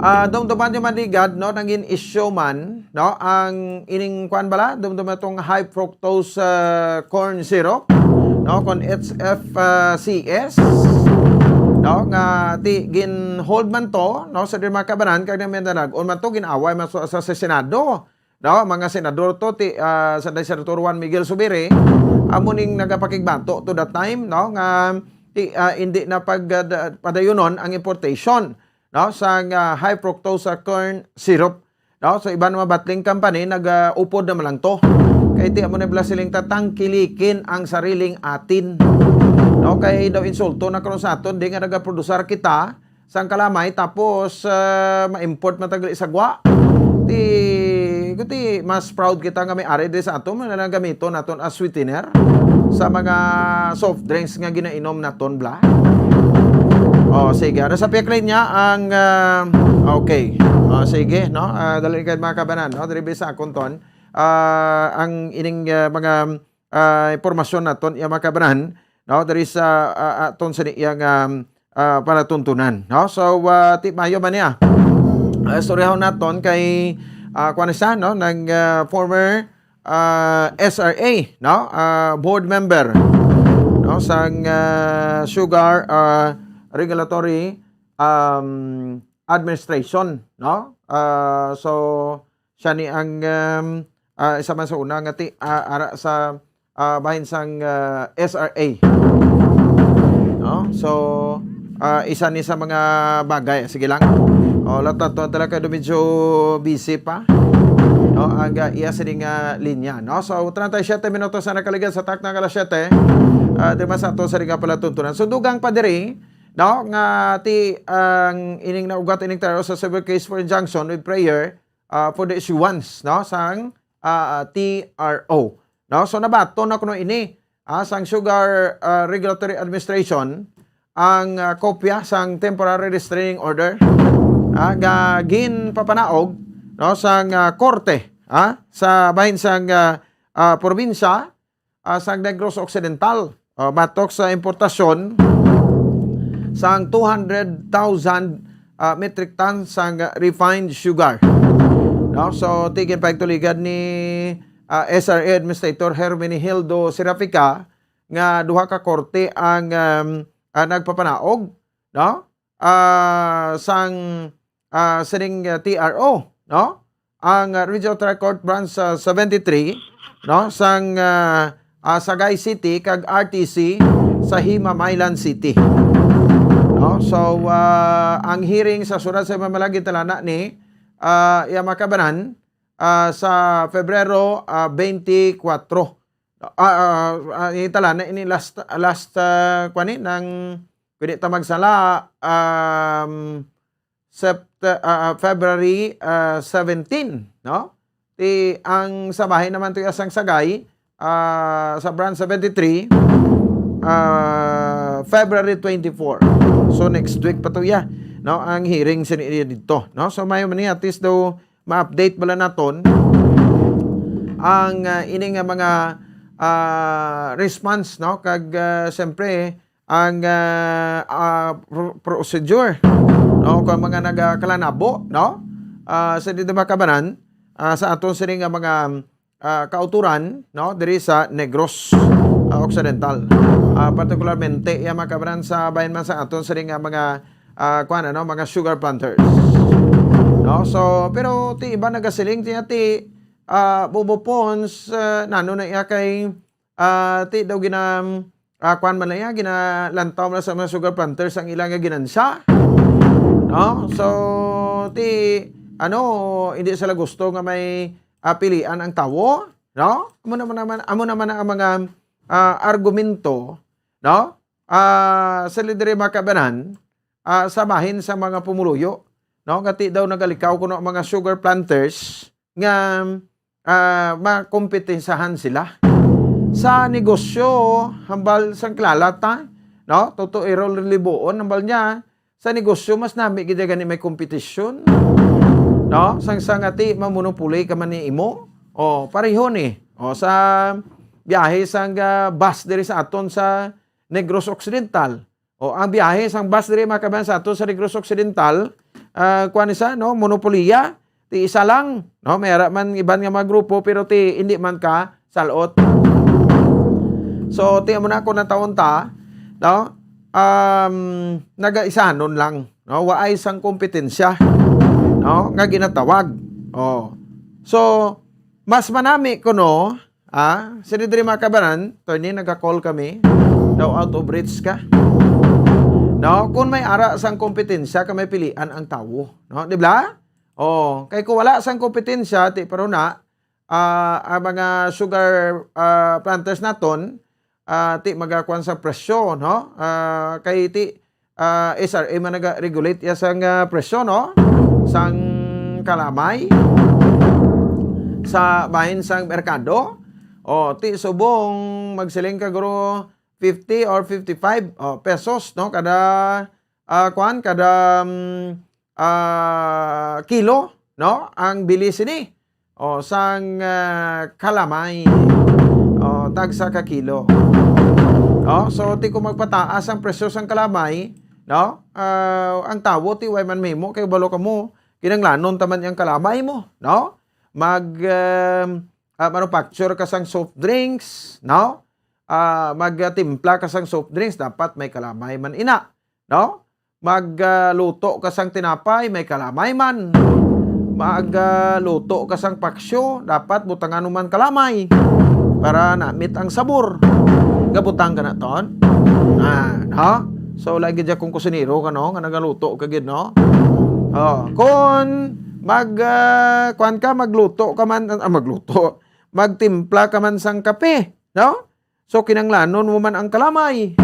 Ah, dumduman nyo man, Ligad, no, nangin issue man, no, ang ining, kuan bala, dumduman tong high fructose, ah, corn syrup, no, kon H F C S, no, nga ti gin-hold man to, no, sa diri mga kabanan, kag nang Mindanao, man to, gin-away man sa, sa, sa Senado, no, mga senador to, ti, ah, sa day Senator Juan Miguel Zubiri, amo ning nagapakigbato to that time, no, nga ti, ah, hindi na pag, ah, da-, padayunon ang importation, no, sang, ah, high fructose corn syrup, no. So, iban mga bottling company nag, ah, upod naman lang to. Kay ti amo na bala siling tatangkilikin ang sariling atin, no. Kay daw insulto na karon sa aton, di nga nagaprodusar kita sang kalamay, tapos, ah, ma-import man tagli sa gwa. Ti, kuti, mas proud kita nga may ari diri sa aton, man na lang gamiton naton as sweetener sa mga soft drinks nga ginainom naton, bla. Oh, sige. Ano sa piyak linya ang, ah, okay. Oh, sige, no? Ah, dali kayo, mga kabanan, no? Diri sa akon ton. Ah, ang ining, ah, mga, ah, impormasyon naton, iya, mga kabanan, no? Diri sa, ah, aton sa iyang, um, ah, palatuntunan, no? So, ah, ti mayo man niya. Ah, istoryahon naton kay, ah, kuwan siya, no? Nang, ah, former, ah, S R A, no? Ah, board member, no? Sang, ah, Sugar, ah, Regulatory, um, Administration, no? Ah, so, siya ni ang, um, ah, isa man sa una nga ti-, ah, ara sa, ah, bahin sang, ah, S R A. No? So, ah, isa ni sa mga bagay. Sige lang. O, lahat na to talaga medyo busy pa. No? Ang, ah, iya sining, ah, linya. No? So, treinta y siete minutos na nakaligad sa takna nga alas siyete. Ah, di ba sa ato sa ringa palatuntunan. So, dugang pa diri, no? Nga ti ang ining naugat ining taro sa civil case for injunction with prayer, ah, for the issuance, no, sang, ah, ah, T R O. No? So, nabaton na kuno ini, ah, sang Sugar, ah, Regulatory Administration ang, ah, kopya sang temporary restraining order, ah, nga ginpapanaog, no, sang, ah, korte, ah, sa bahin sang, ah, ah, probinsya, ah, sang Negros Occidental. Ah, batok sa importasyon sang two hundred thousand, ah, metric tons sang refined sugar. No? So, ti ginpahigtuligan ni, ah, S R A Administrator Hermenegildo Serafica nga duha ka korte ang, um, ah, nagpapanaog, no? Ah, sang, ah, sining, ah, T R O, no? Ang, ah, Regional Trial Court Branch, ah, seventy-three, no? Sang, ah, ah, Sagay City kag R T C sa Himamaylan City. No? So, ah, ang hearing sa Surat sa Himamaylan gintalana ni, ah, iya mga kabanan, ah, sa Febrero, ah, twenty-four. Ah, ah, ah, gintalana ini last, last, ah, kuwan ni, nang, pwede ta magsala, um, Sept-, ah, ah, February, ah, seventeen, no? Ti ang sa bahin naman to iya sang Sagay, ah, sa Branch seventy-three, ah, February twenty-four. So, next week pa to iya, no? Ang hearing sini iya dito, no? So, mayo man ni at least daw ma-update bala naton ang, ah, ini nga mga, ah, response, no? Kag, ah, siyempre, ang, ah, ah, pro-, procedure, no? Kung mga nagakalanabo, no? Ah, sa di makabanan, ah, sa aton sini nga mga, ah, kauturan, no? Diri sa Negros, ah, Occidental. Ah, partikularmente, iya makabanan sa bayan man sa aton sini nga mga, ah, kuwan, ano, mga sugar planters. No? So, pero ti iba nagasiling, ti, ti, ah, Bobo Pons, ah, nano na iya kay, ah, ti daw gina-, ah, kuwan man na iya, ginalantaw man sa mga sugar planters ang ila nga ginansya. No? So, ti, ano, hindi sila gusto nga may, ah, pilian ang tawo, no? Amo naman, naman, amo naman ang mga, ah, argumento, no? Ah, sa lidere makabanan, ah, sa bahin sa mga pumuluyo, no? Nga ti daw nagalikaw kuno ang mga sugar planters nga, ah, makompetensahan sila sa negosyo, hambal sang kilala ta, no? Toto Errol Liboon, hambal niya, sa negosyo, mas nami gid gani may kompetisyon, no? Sang, sang ati mamonopoly ka man ni imo. O, pareho ni. O, sa biyahe sang, ah, bus diri sa aton sa Negros Occidental. O, ang biyahe sang bus diri, makabayan, sa aton sa Negros Occidental, ah, kuwan ni sa, no, monopoliya, ti isa lang, no? May ara man iban nga mga grupo, pero ti hindi man ka salot. So, ti amo na kung natawon ta, no? Um, nagaisanon lang, no? Waay sang kompetensya, no? Nga ginatawag. Oh. So, mas manami kuno, ah, sini diri makabanan, Tony, nagka-call kami. Daw out of reach ka. No, kung may ara sang kompetensya ka may pilian ang tawo, no? Di ba? Oh, kay kung wala sang kompetensya, ti pero na, ah, ang mga sugar, ah, planters naton, ah, ti magakuan sa presyo, no? Ah, kay ti, ah, S R A man naga-regulate ya sang, ah, presyo, no? Sang kalamay sa bahin sang merkado. O, ti subong magsiling ka, guro, fifty or fifty-five, o, pesos, no? Kada, ah, kuan, kada, mm, ah, kilo, no? Ang bili sini. O, sang, ah, kalamay. O, tagsa ka kilo. O, so, ti kung magpataas ang presyo sang kalamay, no? Ah, ang tawo, ti way man mahimo, kay balo kamo, kinanglanon taman yang kalamay mo, no? Mag, um, ah, manufacture ka sang soft drinks, no? Ah, magtimpla ka sang soft drinks, dapat may kalamay man ina, no? Mag, ah, luto ka sang tinapay, may kalamay man. Mag, ah, luto ka sang paksyo, dapat butangan mo man kalamay para namit ang sabor. Gabutang ka na ton? Ah, no? So, lagi dyan kung kusinero ka, no? Nga nagaluto ka gid, no? Oh, kung mag, ah, kuwan ka, magluto ka man, ah, magluto, magtimpla ka man sang kape, no? So, kinanglanon mo man ang kalamay.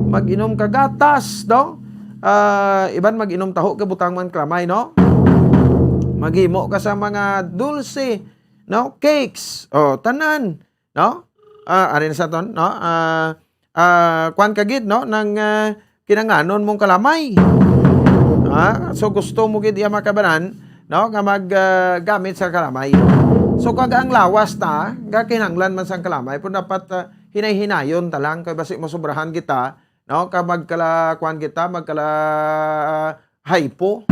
Mag-inom ka gatas, no? Ah, iban mag-inom taho kay butang man kalamay, no? Maghimo ka sa mga dulce, no? Cakes, oh, tanan, no? Ah, ari na sa ton, no? Ah, ah, kuwan ka gid, no? Nang, ah, kinanglanon mong kalamay. Ha? So, gusto mo gid iya makabanan, no? Nga mag, ah, gamit sa kalamay. So, kag ang lawas ta, nga kinahanglan man sang kalamay, pero dapat, ah, hinay-hinayon ta lang, kay basi masobrahan kita, no? Kag magkala, kuwan kita, magkala, ah, hypo.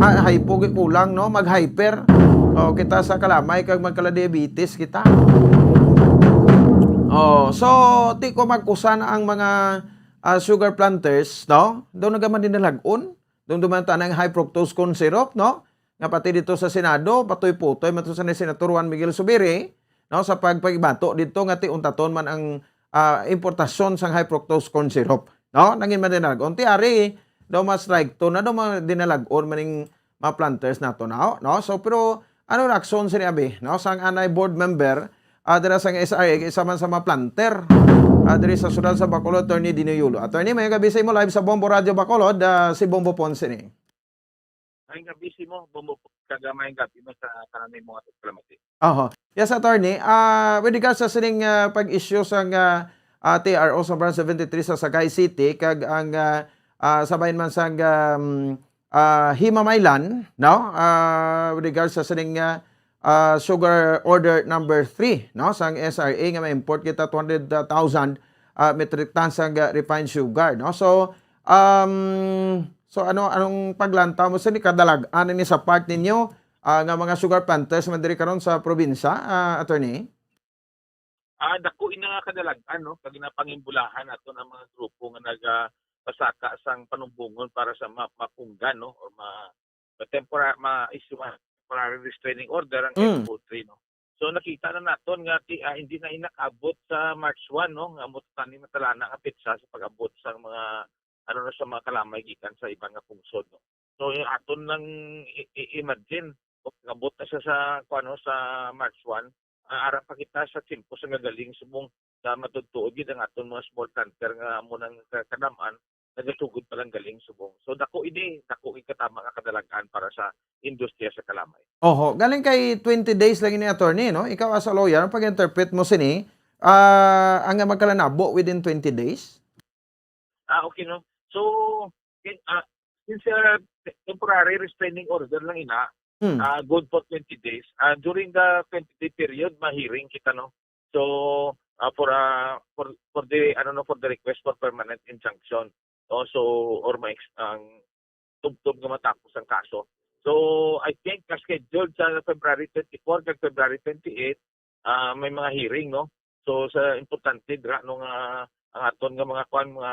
Ha, hypo, gi-, kulang, no? Mag-hyper. O, kita sa kalamay, kag magkala diabetes kita. Oh, so, ti ko magkusa na ang mga, ah, sugar planters, no? Daw nagaman din nalagon. Daw duman ta ang high fructose corn syrup, no? Nga pati dito sa Senado, patuy-putoy man to sa ni Senator Juan Miguel Zubiri, no? Sa pagpahibato dito nga ti untaton man ang, ah, importasyon sang high fructose corn syrup, no? Nangin man din nalagon. Ti ari, daw ma-strike to na, daw ma-, dinalagon man ning mga planters nato na, no? So, pero ano na aksyon sini, abi, no? Sang anay board member, ah, dira sang S R A, isa man sa mga planter, ah, diri sa siyudad sa Bacolod, Attorney Dino Yulo. Attorney, may gabi sa imo, live sa Bombo Radio Bacolod, ah, si Bombo Ponce ni. May gabi sa imo, Bombo, kag may gabi mo sa tanan mo nga kalamati. Oho. Yes, Attorney. Ah, with regards sa sining, ah, pag-issue sang, ah, ah, T R O sa Branch seventy-three sa Sagay City, kag ang, ah, ah, sa bayan man sang, um, ah, Himamaylan, no? Ah, with regards sa sining, ah, ah, sugar order number three, no, sang S R A nga ma-import kita two hundred thousand, ah, metric tons sang, ah, refined sugar, no? So, um, so ano, anong paglantaw mo sini, kadalag-an ni sa part ninyo, ah, nga mga sugar planters man diri karon sa probinsya, ah, attorney? Ah, dako ina nga kadalag-an, no, kag ginapangimbulahan naton ang mga grupo nga nagapasaka sang panumbongon para sa ma-, mapunggan, no, or ma-, ma-tempora-, ma-issue nga temporary restraining order ang Mm. F O three, no. So, nakita na naton nga ti-, ah, hindi na inakabot sa March one, no, nga amo tani matalana nga petsa sa pag-abot sang mga, ano, na, sa mga kalamay gikan sa iban nga pungsod, no. So, yung aton lang i-, i-, imagine, kung nabot na siya sa, kuwan, no, sa March one, ah, ara pa kita sa tiyempo sa gagaling subong sa matutuod gid ang aton mga small planter nga amo nang ka-, kadam-an, nagasugod pa lang galing subong. So, dako ini, dako gid katama nga kadalag-an para sa industriya sa kalamay. Oho, galing kay twenty days lang ini, attorney, no? Ikaw as a lawyer, ang pag-interpret mo sini, ah, ang magkalanabo within twenty days? Ah, okay, no? So, in, ah, since, ah, te-, temporary restraining order lang ina, Hmm. ah, good for twenty days. Ah, during the twenty-day period, ma-hearing kita, no? So, ah, for, ah, for, for the, ano, no, for the request for permanent injunction, no? So, or ma-ex-, ang tubtob nga matapos ang kaso. So, I think na-scheduled sa February twenty-four kag February twenty-eight, ah, may mga hearing, no? So, sa importante dira, no, nga ang aton nga mga kwan, mga,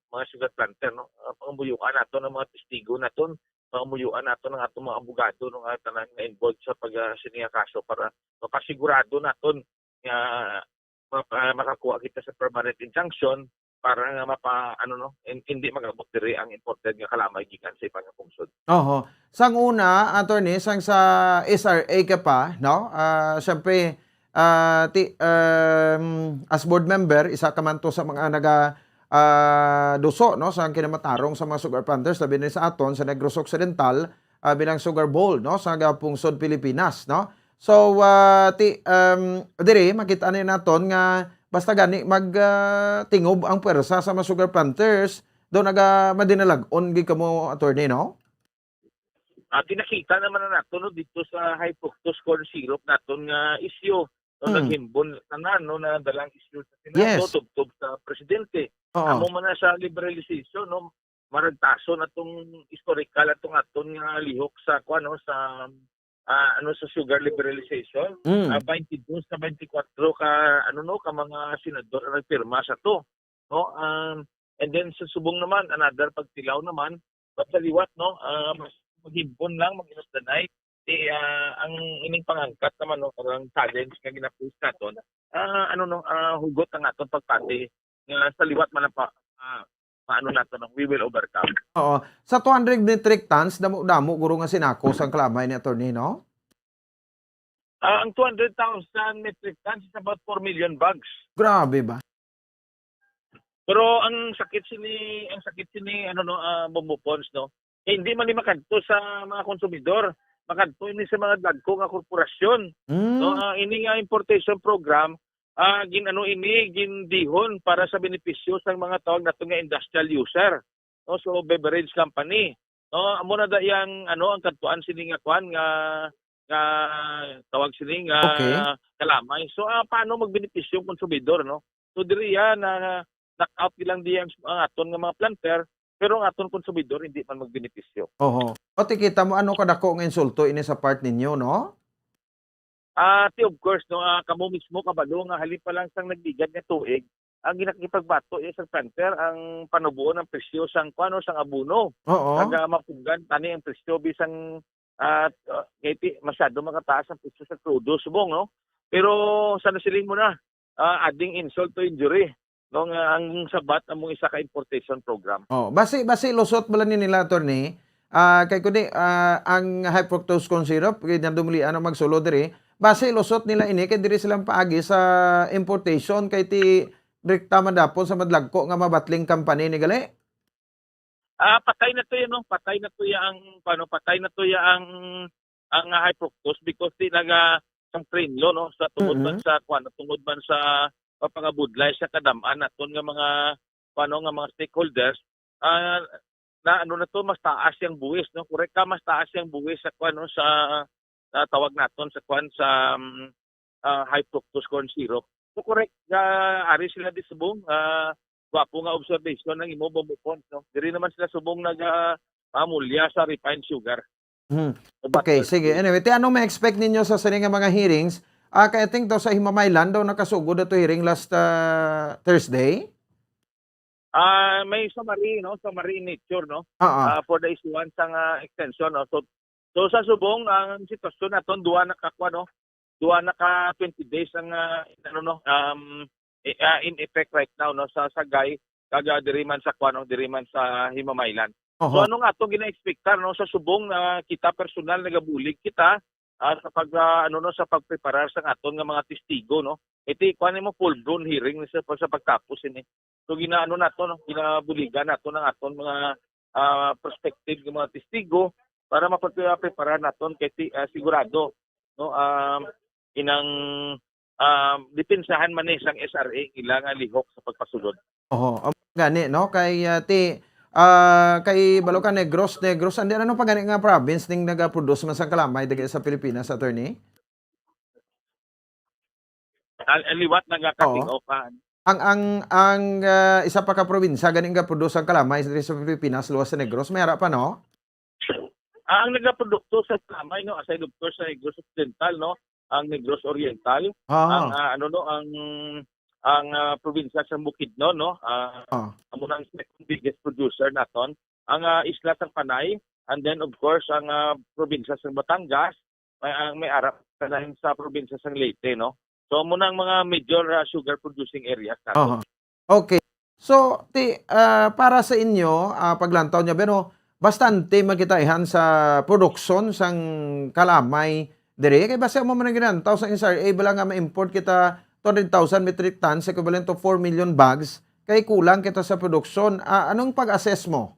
mga sugar planter, no? Ah, pangabuyuan naton ang mga testigo naton, pangabuyuan naton ang atong mga abogado, no, nga tanan nga involved sa pag, ah, sini nga kaso para mapasigurado naton nga mapa-, makakuha kita sa permanent injunction para nga mapa-, ano, no, hin-, hindi mag-abot diri ang imported nga kalamay gikan sa iban nga pungsod. Oho. Sang una, attorney, sang sa S R A ka pa, no? Ah, siyempre, ah, ti-, um, as board member, isa ka man to sa mga naga, ah, duso, no, sa kinamatarong sa mga sugar planters, labi na sa aton, sa Negros Occidental, ah, bilang sugar bowl, no, sa pungsod Pilipinas, no? So, ah, ti-, um, diri, makita ni naton nga basta gani mag, ah, tingob ang pwersa sa mga sugar planters, daw naga madinalag-on gid kamo, attorney, no? Ah, kinakita naman na nato, no, dito sa high fructose corn syrup naton nga issue, no, Hmm. naghimbon tanan, no, na dalang issue sa Senado, Yes. tubtob sa presidente. Oo. Amo man na sa liberalization, no, maragtason atong historical atong aton nga lihok sa, kuwan, no, sa, ah, ano, sa sugar liberalization. Mm. Ah, twenty-two sa twenty-four ka, ano, no, ka mga senador ang nagpirma sa to, no? Um, and then sa subong naman, another pagtilaw naman, but sa liwat, no, ah, mas maghimbon lang, mag-inusdanay, eh, ah, ang ining pangangkat naman, no, karang challenge nga gina-face naton, ah, ano, no, ah, hugot ang aton pagpati nga sa liwat man ang pa-, ah, maano nato, no, we will overcome. Oo. Sa two hundred metric tons, damo-damo guro nga sinakos ang kalamay ni attorney, no? Ah, ang two hundred thousand metric tons is about four million bags. Grabe ba? Pero ang sakit sini, ang sakit sini, ano, no, ah, Bombo Pons, no? Eh, hindi man ni makadto sa mga konsumidor, makadto ini sa mga dagko nga korporasyon. Mm. No, ah, ini nga importation program, ah, gin-, ano ini, gindihon para sa benepisyo sa mga tawag nato nga industrial user, no? So, beverage company, no? Amo na da yang, ano, ang kadtuan sini nga kwan nga, nga tawag sini nga Okay. kalamay. So, ah, paano magbenepisyo ang konsumidor, no? So, diri yan, na knock out nilang di ang, ang aton nga mga planter, pero ang aton konsumidor hindi man magbenepisyo. Oho. Pati kita mo, ano kadako nga insulto ini sa part ninyo, no? Ah, ti, of course, no, ah, kamo mismo kabalo nga halin pa lang sang nagligad nga tuig, ang ginakipagbato iya sa planter ang panuboon ang presyo sang, kuwan, no, sang abono. Oo. Kag, ah, mapuggan tani ang presyo bisang, ah, ah, kay ti, masyado makataas ang presyo sa krudo subong, no? Pero sa nasiling mo na, ah, adding insult to injury, no, nga ang sabat amo isa ka importation program. Oh, basi, basi lusot bala ni nila, attorney. Ah, kay kundi, ah, ang high fructose corn syrup, kay nadumlian ang magsulod diri. Basi lusot nila ini kay diri sila paagi sa importation kay ti direkta man dapon sa madlagko nga mabatling company ni gali. Ah, patay na to yan, no? Patay na to ya ang, ano, patay na to ya ang, ang high fructose because di naga ang tren lo, no? Sa tungod man Mm-mm. sa, kuwan, tungod man sa pagpangabudlay sa kadam-an naton nga mga, kuwan, no, nga mga stakeholders, ah, na ano na to, mas taas yang buwis, no? Korek ka, mas taas yang buwis sa, kuwan, no, sa, ah, tawag naton sa kwan sa, um, ah, high fructose corn syrup. So, correct, ah, ari sila di subong, ah, gwapo nga observation ang imo, Bombo Pons, no? Diri naman sila subong nag, ah, mamulya sa refined sugar. Hmm. Sa Okay, butter sige. Anyway, ti ano may expect ninyo sa sini nga mga hearings? Ah, kay I think daw sa Himamaylan daw nakasugod ato hearing last, ah, Thursday? Ah, may summary, no? Summary in nature, no? Oo. Ah, for the issuance sang, ah, extension, no? So, so sa subong, ang sitwasyon naton, duha na ka, kuwan, no? Duha na ka twenty days ang, ah, ano, no? Um, eh, ah, in effect right now, no? Sa Sagay, kag, ah, diri man sa, kuwan, no? Diri man sa Himamaylan. So, Oho. ano nga atong gina-expectar, no? Sa subong, ah, kita personal nagabulig kita, ah, sa pag, ah, ano, no, sa pagpreparar sa aton nga mga testigo, no? Iti, kuwan mo, full-blown hearing sa, sa pagtapos ini. So, ginaano nato, no? Ginabuligan nato ang aton mga, ah, prospective nga mga testigo para mapagpreparar naton kay ti-, ah, sigurado, no? Um, inang, um, depensahan man ni sang S R A ila nga lihok sa pagpasulod. Oho, amo gani, no? Kay, ah, ti, ah, kay balo ka, Negros, Negros, andi, ano pa gani nga province ning nagaproduce man sang kalamay diri sa Pilipinas, attorney? Al-, liwat nagaka-take Oo. off, ah. Ang, ang, ang, ah, isa pa ka probinsya gani nga produce ang kalamay diri sa Pilipinas, luwas sa Negros, may ara pa, no? Ah, ang nagaprodukto sa kalamay, no, aside of course sa Negros Occidental, no, ang Negros Oriental, Ah. ang, ah, ano, no, ang, ang, ah, probinsya sa Bukidnon, no, ah, Ah. amo na ang second biggest producer naton. Ang, ah, isla sang Panay, and then of course ang, ah, probinsya sang Batangas, may, ang may ara pa sa probinsya sang Leyte, no. So, amo na ang mga major, ah, sugar producing areas naton. Aha. Okay. So, ti, ah, para sa inyo, ah, paglantaw niya, pero bastante makitaihan sa produksyon sang kalamay diri. Kay basta mo man ang ginantaw sa S R A, bala nga ma-import kita two hundred thousand metric tons, equivalent to four million bags, kay kulang kita sa produksyon. Ah, anong pag-assess mo?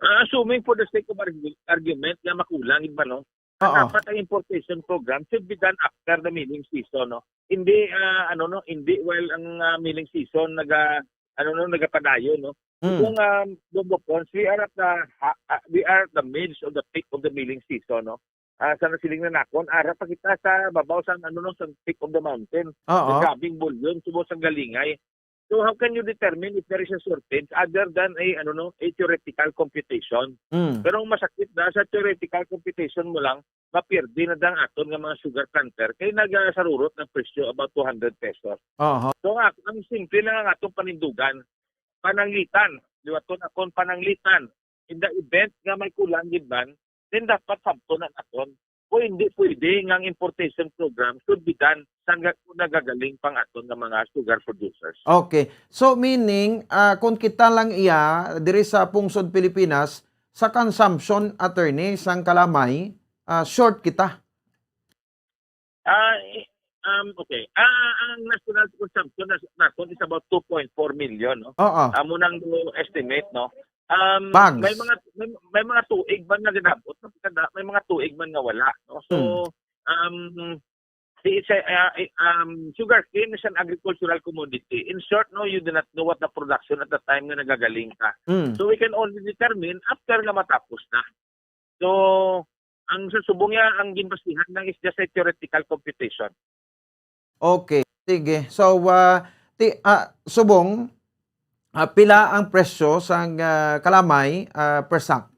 Ah, assuming for the sake of argu-, argument nga makulang gid ba, no? Ang Oo. dapat ang importation program should be done after the milling season, no? Hindi, ah, ano, no, hindi while ang, ah, milling season naga-, ano, no, nagapadayon, no? Mm. Kung, um, Bombo Pons, we are at the ha-, ah, we are at the midst of the peak of the milling season, no? Ah, sa nasiling na nakon, ara pa kita sa babaw sa, ano, no, sa peak of the mountain. Oo. Sa grabing bulyon, subong sa galingay. So, how can you determine if there is a shortage other than a, ano, no, a theoretical computation? Mm. Pero ang masakit na, sa theoretical computation mo lang, mapierde na dang aton nga mga sugar planter kay nagasarurot ng presyo about two hundred pesos. Aha. So, nga, ang simple lang ang atong panindugan, pananglitan. Liwaton akon pananglitan. In the event nga may kulang gid man, then dapat sabton na naton. Kung hindi pwede nga ang importation program should be done sa nga-, nagagaling pang aton nga mga sugar producers. Okay. So, meaning, ah, kung kita lang iya, diri sa pungsod Pilipinas, sa consumption, attorney, sang kalamay, ah, short kita. Ah, i-, um, okay. Ah, ang national consumption na, naton is about two point four million, no? Oo. Amo nang estimate, no? Um, Bags. may mga, may, may mga tuig man nga ginabot, no? Kada, may mga tuig man nga wala, no? So, Hmm. um, it's a, uh, i-, um, sugarcane is an agricultural commodity. In short, no, you do not know what the production at the time nga nagagaling ka. Hmm. So, we can only determine after nga matapos na. So, ang sa subong niya, ang ginbasihan lang is just a theoretical computation. Okay, sige. So, ah, ti-, ah, subong, ah, pila ang presyo sang, ah, kalamay, ah, per sack?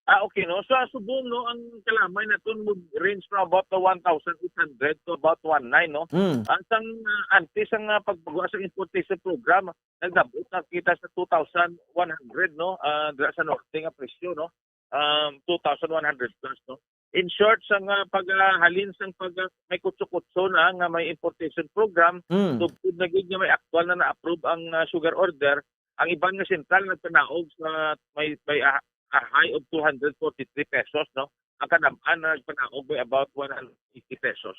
Ah, okay, no? So, sa subong, no, ang kalamay naton mag-range from about the one thousand eight hundred to about one nine, no? Mm. Ang sang, ah, antes ang, ah, pagpagawa sa importation program, nagdabot na kita sa two thousand one hundred, no? Ah, dira sa norte nga presyo, no? Um, two thousand one hundred plus, no? In short, sa nga pag, ah, halin sang pag, ah, may kutso-kutso na nga may importation program, Mm. tubtod na gid nga may aktual na na-approve ang, ah, sugar order, ang iban nga sentral nagpanaog sa may, may, ah, a high of two hundred forty-three pesos, no? Ang kadam-an na nagpanaog may about one hundred eighty pesos.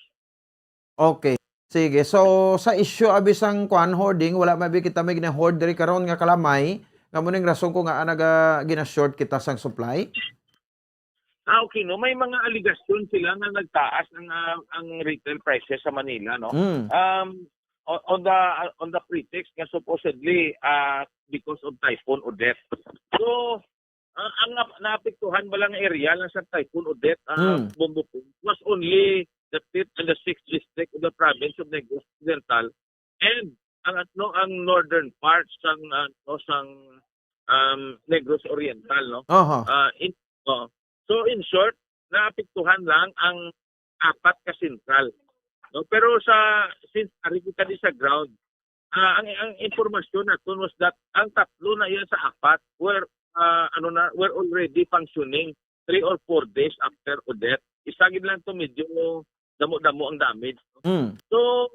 Okay. Sige. So, sa issue abi sang kuan, hoarding, wala man abi kita may gina-hoard diri karon nga kalamay, nga mo ning rason kung ngaa naga-, gina-short kita sang supply? Ah, okay, no? May mga aligasyon sila nga nagtaas ang, ah, ang retail prices sa Manila, no? Mm. Um, on, on the, on the pretext nga supposedly, ah, because of Typhoon Odette. So, Ang, ang nap-, naapektuhan ba lang area lang sa Typhoon Odette, ah, Hmm. Bombo Pong, was only the fifth and the sixth district of the province of Negros Occidental and ang, ano, ang northern part sang, ano, sang, um, Negros Oriental, no? Aha. Ah, in, oh. So, in short, naapektuhan lang ang apat ka sentral, no? Pero sa, since ari kita di sa ground, ah, ang, ang impormasyon naton was that ang tatlo na iya sa apat were, ah, ano na, were already functioning three or four days after Odette. Isa gid lang to medyo damo-damo ang damage, no? Mm. So,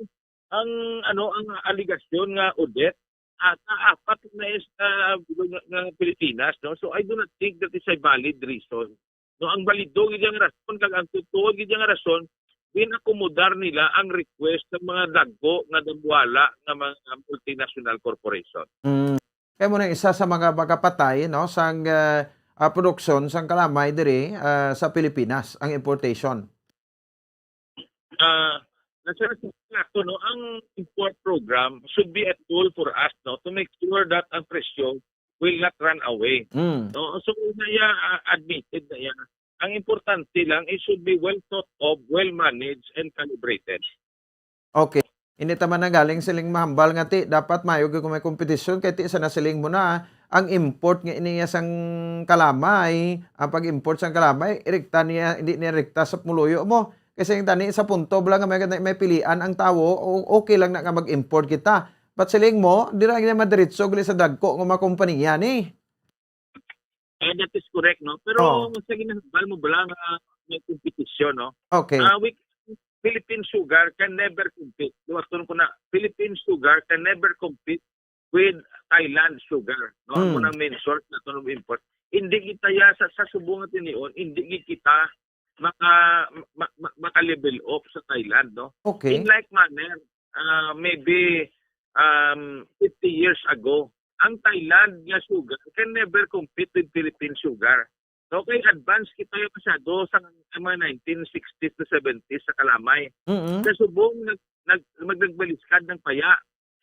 ang, ano, ang alegasyon nga Odette, ah, sa apat na is, ah, nga, nga Pilipinas, no? So, I do not think that is a valid reason. No, ang balido gid nga rason kag ang totoo gid nga rason, ginakomodar nila ang request ng mga dagko nga dambuhala nga mga multinational corporation. Mm. Kaya mo na isa sa mga makapatay, no, sang, ah, ah, produksyon sang kalamay diri, ah, sa Pilipinas, ang importation. Ah, nasa nato, no, ang import program should be a tool for us, no, to make sure that ang presyo will not run away. Mm. No, so, na iya, ah, admitted na iya. Ang importante lang, it should be well thought of, well managed, and calibrated. Okay. Ini ta man nang galing siling mahambal nga ti dapat mayo gyud kung may kompetisyon kay ti sa nasiling mo na ang import nga iniya sang kalamay, ang pag-import sang kalamay, rekta niya, hindi niya rekta sa pumuluyo mo. Kasi ang tani sa punto bala nga may, may pilian ang tawo, o-, okay lang na nga mag-import kita. But siling mo, dira niya madiretso gali sa dagko nga mga kompanya ni. Eh, that is correct, no? Pero Oh. sa ginahambal mo bala nga may competition, no? Okay. Ah, we, Philippine sugar can never compete. Duwaton ko na, Philippine sugar can never compete with Thailand sugar, no? Ang Mm. unang main source naton of import. Hindi kita ya sa, sa subong nga tinion, hindi gid kita maka, ma-, ma-, maka-level up sa Thailand, no? Okay. In like manner, ah, maybe, um, fifty years ago, ang Thailand nga sugar can never compete with Philippine sugar. No, kay advance kita yung masyado sa mga nineteen sixties to seventies sa kalamay. Mm-mm. Sa subong, nag-, nag-, magnagbaliskad ng paya.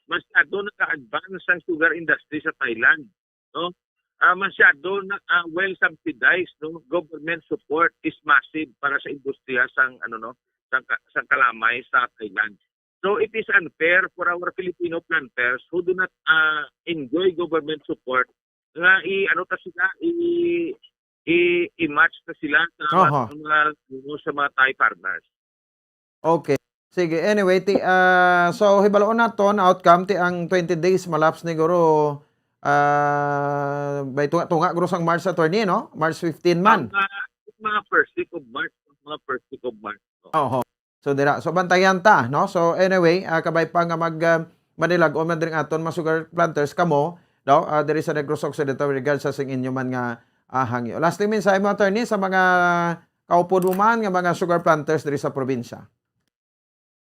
Masyado naka-advance ang sugar industry sa Thailand, no? Ah, masyado na, ah, well subsidized, no? Government support is massive para sa industriya sang, ano, no, sang ka-, sang kalamay sa Thailand. So, it is unfair for our Filipino planters who do not, ah, enjoy government support nga i-, ano ta sila, i-, i-, i-match ta sila sa Aha. mga, ano, sa mga Thai farmers. Okay. Sige, anyway, ti, ah, so, hibaloon naton outcome ti ang twenty days malapse ni guro, ah, may tunga-tunga guro sang March, attorney, no? March fifteen man. Ang, ah, mga first week of March, mga first week of March, no? Oho. So, dira. So, bantayan ta, no? So, anyway, ah, kabay pa nga mag, ah, manilag-on man diri ang aton mga sugar planters kamo, no? Ah, diri sa Negros Occidental, regard sa sing inyo man nga, ah, hangyo. Lastly, mensahe mo, attorney, sa mga kaupod mo man nga mga sugar planters diri sa probinsya.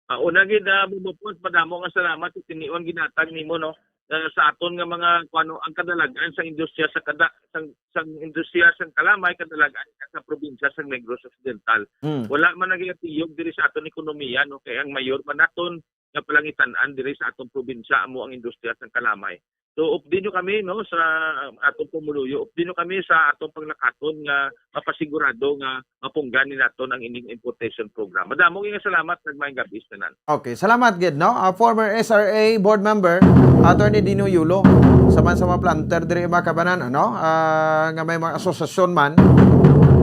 Ah, una gid, ah, Bumbo Pons, madamo nga salamat sa tinion ginatag nimo, no? Ah, sa aton nga mga, kuno, ang kadalagan sa industriya sa kada-, sang, sang industriya sang kalamay, kadalagan sa probinsya sang Negros Occidental. Mm. Wala man nagayatiyog diri sa aton ekonomiya, no? Kay ang mayor man naton nga palangitan-an diri sa aton probinsya amo ang industriya sang kalamay. So, updi nyo kami, no, sa atong pumuluyo. Updi nyo kami sa atong panglakaton nga mapasigurado nga mapunggan ni naton ang ining importation program. Madamo nga salamat, kag maayong gabi sa tanan. Okay, salamat gid, no? Ah, former S R A board member, Attorney Dino Yulo, sa man sa mga planter diri, mga kabanan, ano? Ah, nga may mga asosasyon man,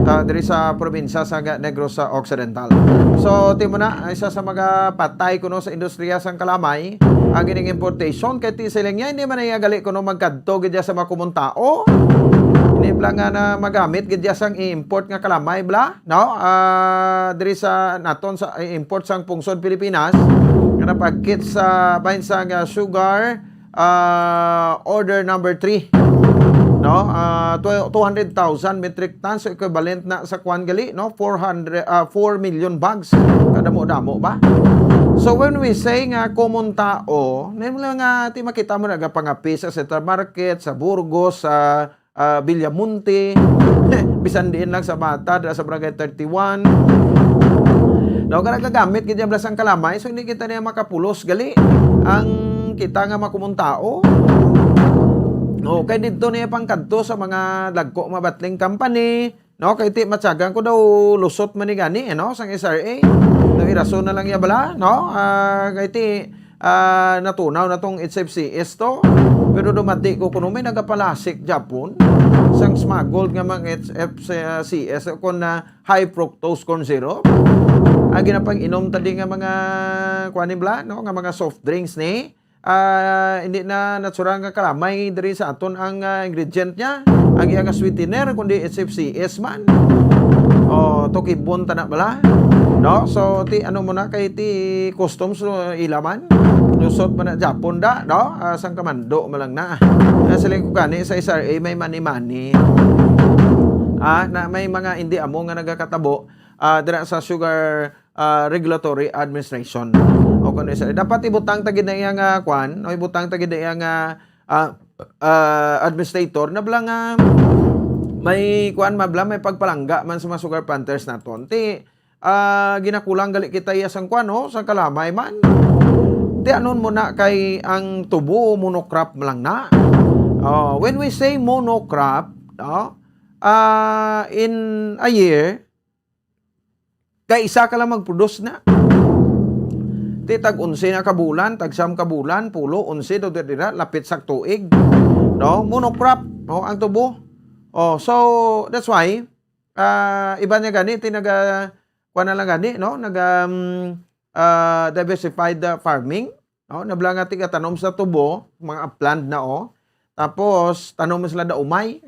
ah, diri sa probinsya sa Ga-, Negros Occidental. So, timo na, isa sa mga patay kuno sa industriya sang kalamay, ang ining importation, kay ti sila niya, hindi man niya gali kuno magkadto gid sa mga kumon tao. Hindi bala nga na magamit gid sang i-import nga kalamay bala, no? Ah, diri sa naton sa i-import sang pungsod Pilipinas, nga napagkit sa bahin sang, ah, sugar, ah, order number three, no? Ah, tw-, two hundred thousand metric tons, so equivalent na sa kwan gali, no? Four hundred, ah, four million bags. Kadamo-damo ba? So, when we say nga common tao, nimo lang nga, ti makita mo nagapangapi sa Central Market, sa Burgos, sa, ah, Villamonte, bisan diin lang sa Mata, dira sa Barangay thirty-one. No, kaya nagagamit gid ang blasang kalamay, so hindi kita niya makapulos gali. Ang kita nga mga common tao, no, Okay, didto niya pangkadto sa mga dagko mabatling company, no? Kay ti matyagan ko daw lusot man ni gani, eh, no? Sang S R A. No, irason na lang iya bala, no? Ah, kay ti, ah, natunaw na tong H F C S to. Pero dumati ko kuno may nagapalasik Japon sang smuggled nga mga H F C S kon na high fructose corn syrup. Ang ginapang-inom tadi nga mga kuan ni bala, no? Nga mga soft drinks ni, ah, hindi na natural nga kalamay diri sa aton ang, ah, ingredient niya. Ang iya nga sweetener, kundi H F C S man. O, to kibon ta na bala. No? So, ti, ano mo na, kay ti customs, no, ila man. Lusot man na Japon da, no? Ah, sang kamando mo lang na. Ah, siling ko gani sa S R A, may money-money. Ah, na may mga hindi amo nga nagakatabo, ah, dira sa sugar, ah, regulatory administration. O kung isa, dapat ibutang ta gid na iya nga kwan, o ibutang ta gid na iya nga, ah, ah, administrator na bala nga may kwan, mabla, may pagpalangga man sa mga sugar planters naton. Ti, ah, ginakulang gali kita iya sang kwan, no? Sang kalamay man. Ti anon mo na kay ang tubo monocrop lang na. Oh, when we say monocrop, no? Ah, in a year, kay isa ka lang mag-produce na. Ti tag onse na ka bulan, tag siyam ka bulan, pulo, onse, do dira, lapit sa tuig. No? Monocrop, no? Ang tubo. Oh, so, that's why, ah, iba niya gani, ti naga, kuha na lang gani, no? Naga, um, ah, diversified, ah, farming. No? Nabla nga tigatanom sa tubo, mga upland na, oh. Tapos, tanom sila da umay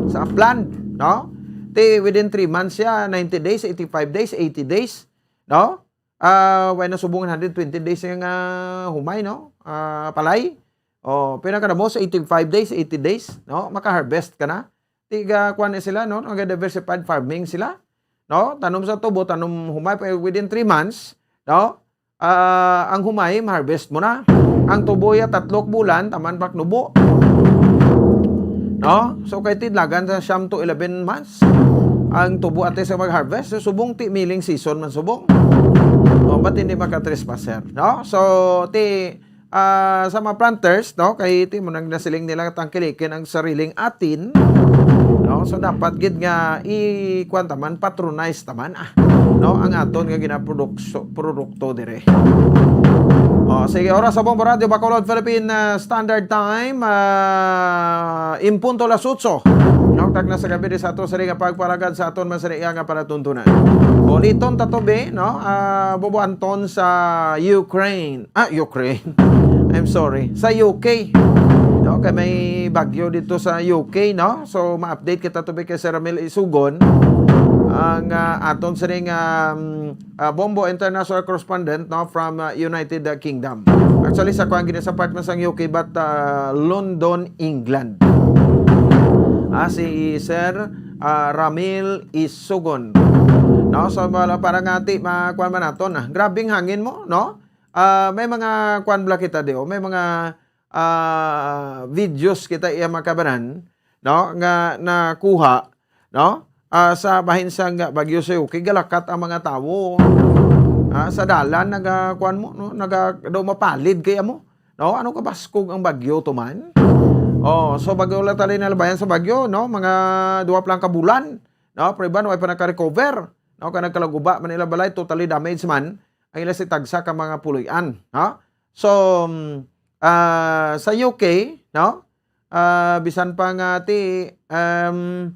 sa upland, no? Ti within three months siya, ninety days, eighty-five days, eighty days, no? Ah, way na subong one hundred twenty days nga humay, no? Ah, palay. Oh, pinakadamo sa eighty-five days, eighty days, no? Maka-harvest ka na. Tiga, kuwan na sila, no? Naga-diversified farming sila, no? Tanom sa tubo, tanom humay, pa within three months, no? Ah, ang humay, ma-harvest mo na. Ang tubo ya, tatlok bulan, taman paknubo. No? So, kay tidlagan sa siyam to eleven months. Ang tubo ate sa mag-harvest, so, subong ti milling season man subong. O, ba't hindi maka-trespasser? No? So, ti, ah, sa mga planters, no? Kay ti mo nang nasiling nila tangkilikin ang sariling atin. No? So, dapat gid nga i-, kuwan taman, patronize taman, ah. No? Ang aton nga ginaprodukso-, produkto dire. Oh, sige, oras sa Bombo Radio, Bacolod, Philippine, ah, Standard Time, ah, in punto las otso. No? Tag na sa gabi di sa ato sa nga pagpalagad sa aton man sa iya nga palatuntunan. Uliton ta to, be, no? Ah, Bobo Anton sa Ukraine. Ah, Ukraine. I'm sorry. Sa U K. No? Kay may bagyo dito sa U K, no? So, ma-update kita to, be, kay Sir Ramil Isugon. Ang, ah, aton sa ring, um, ah, Bombo international correspondent, no, from, ah, United, ah, Kingdom. Actually, sa kuan gini sa part man sang U K, but, ah, London, England. Ah, si Sir, ah, Ramil Isugon. No, so, wala, para nga ti, ma-, kuan man naton, ah. Grabing hangin mo, no? Ah, may mga kuan bala kita di, oh. May mga, ah, videos kita iya makabanan, no, nga nakuha, no? Ah, sa bahin sang bagyo sa U K, galakat ang mga tawo. Ah, sa dalan, naga, kuan mo, no? Naga, daw mapalid kay amo. No? Ano ka baskog ang bagyo to man? Oh, so bagyo lang tali nalabayan sa bagyo, no? Mga duwa pa lang ka bulan, no? Pero iban, way pa nagka-recover, no? Kay nagkalaguba man nila balay, totally damaged man ang ila si tagsa ka mga puloy-an, no? So, mm, ah, sa U K, no? Ah, bisan pa nga ti, um,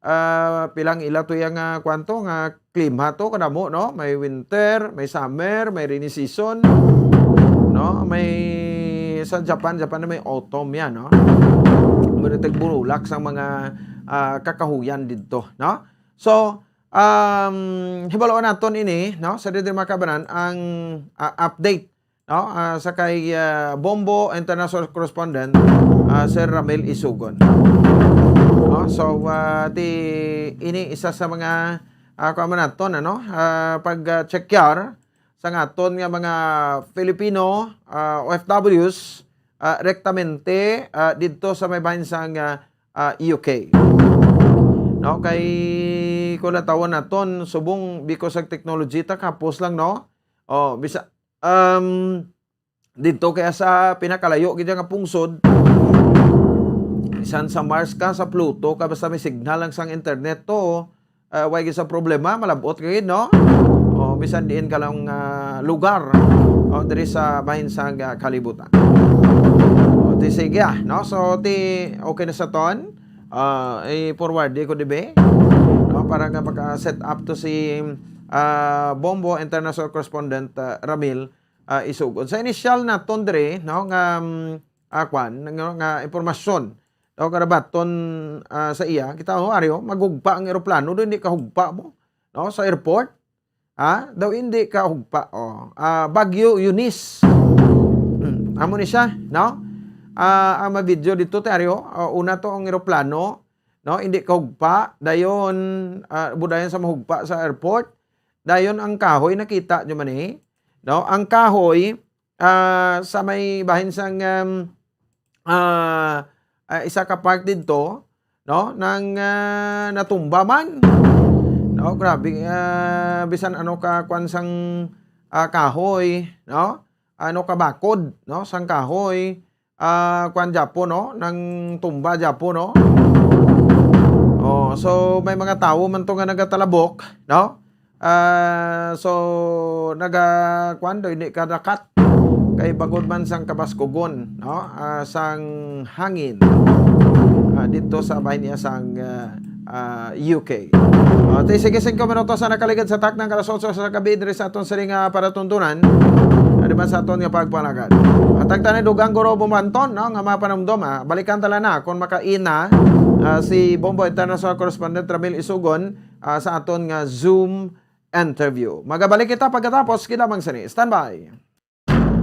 ah, pilang ila to yang, ah, kwanto nga klima to, kanamo, no? May winter, may summer, may rainy season, no? May sa Japan, Japan na may autumn yan, no? May tagburulak sa mga, ah, kakahuyan didto, no? So, um, hibaluan naton ini, no? Sa diri makabanan ang, ah, update, no? Ah, sa kay, ah, Bombo International Correspondent, ah, Sir Ramil Isugon. No? So, ah, ti, ini isa sa mga, ah, kuwan man naton, ano? Ah, pag, ah, check yar sa nga aton nga mga Filipino, ah, O F Ws, ah, rektamente, ah, didto sa may bahin sang, ah, ah, U K. No, kay kung natawon naton, subong because of technology, ta kapos lang, no? Oh, bisa, um, didto kaya sa pinakalayo gid nga pungsod, Bisan sa Mars ka, sa Pluto ka, basta may signal lang sang internet to, ah, way gid sa problema, malab-ot ka gid, no? O, bisan diin ka lang, ah, lugar, o, diri sa bahin sang, ah, kalibutan. O, ti sige, ah, no? So, ti, okay na sa ton. Ah, i-forward di ko dibe, no? Para nga maka-set up to si, ah, Bombo International Correspondent, ah, Ramil, ah, Isugon. Sa initial naton diri, no, nga, mm, ah, kwan, nga, nga impormasyon, no, karabaton, ah, sa iya, kita, oh, Ario, maghugpa ang eroplano, daw hindi kahugpa mo, no, sa airport. Ha? Daw hindi kahugpa, oh. Ah, Bagyo Eunice. Hmm, amo ni siya, no? Ah, ang ma-video dito, ti Ario, ah, una to ang eroplano, no? Hindi kahugpa, dayon, ah, budayon sa mahugpa sa airport, dayon ang kahoy, nakita nyo man eh, no? Ang kahoy, ah, sa may bahin sang, um, ah, ah, isa ka part didto, no, nang, ah, natumba man. No, grabe, ah, bisan ano ka kwan sang, ah, kahoy, no? Ano ka bakod, no, sang kahoy, ah, kwan gyapo, no, nang tumba gyapo, no? Oh, so may mga tawo man to nga nagatalabok, no? Ah, so, naga-, kwan daw, hindi ka nakat. Kay bangod man sang kabaskugon, no? Ah, sang hangin. Ah, dito sa bahin niya sang, ah, ah, U K. O, ti sige, singko minutos ang nakaligad sa taknang alas otso sa gabi diri sa aton sining nga palatuntunan. Ano man sa aton nga pagpalagad. Hatag tanan dugang guro bumanton, no? Nga mga panumdom, ah. Balikan tala na kung makaina, ah, si Bombo International Correspondent Ramil Isugon, ah, sa aton nga Zoom interview. Magabalik kita pagkatapos, kinamang sini. Standby.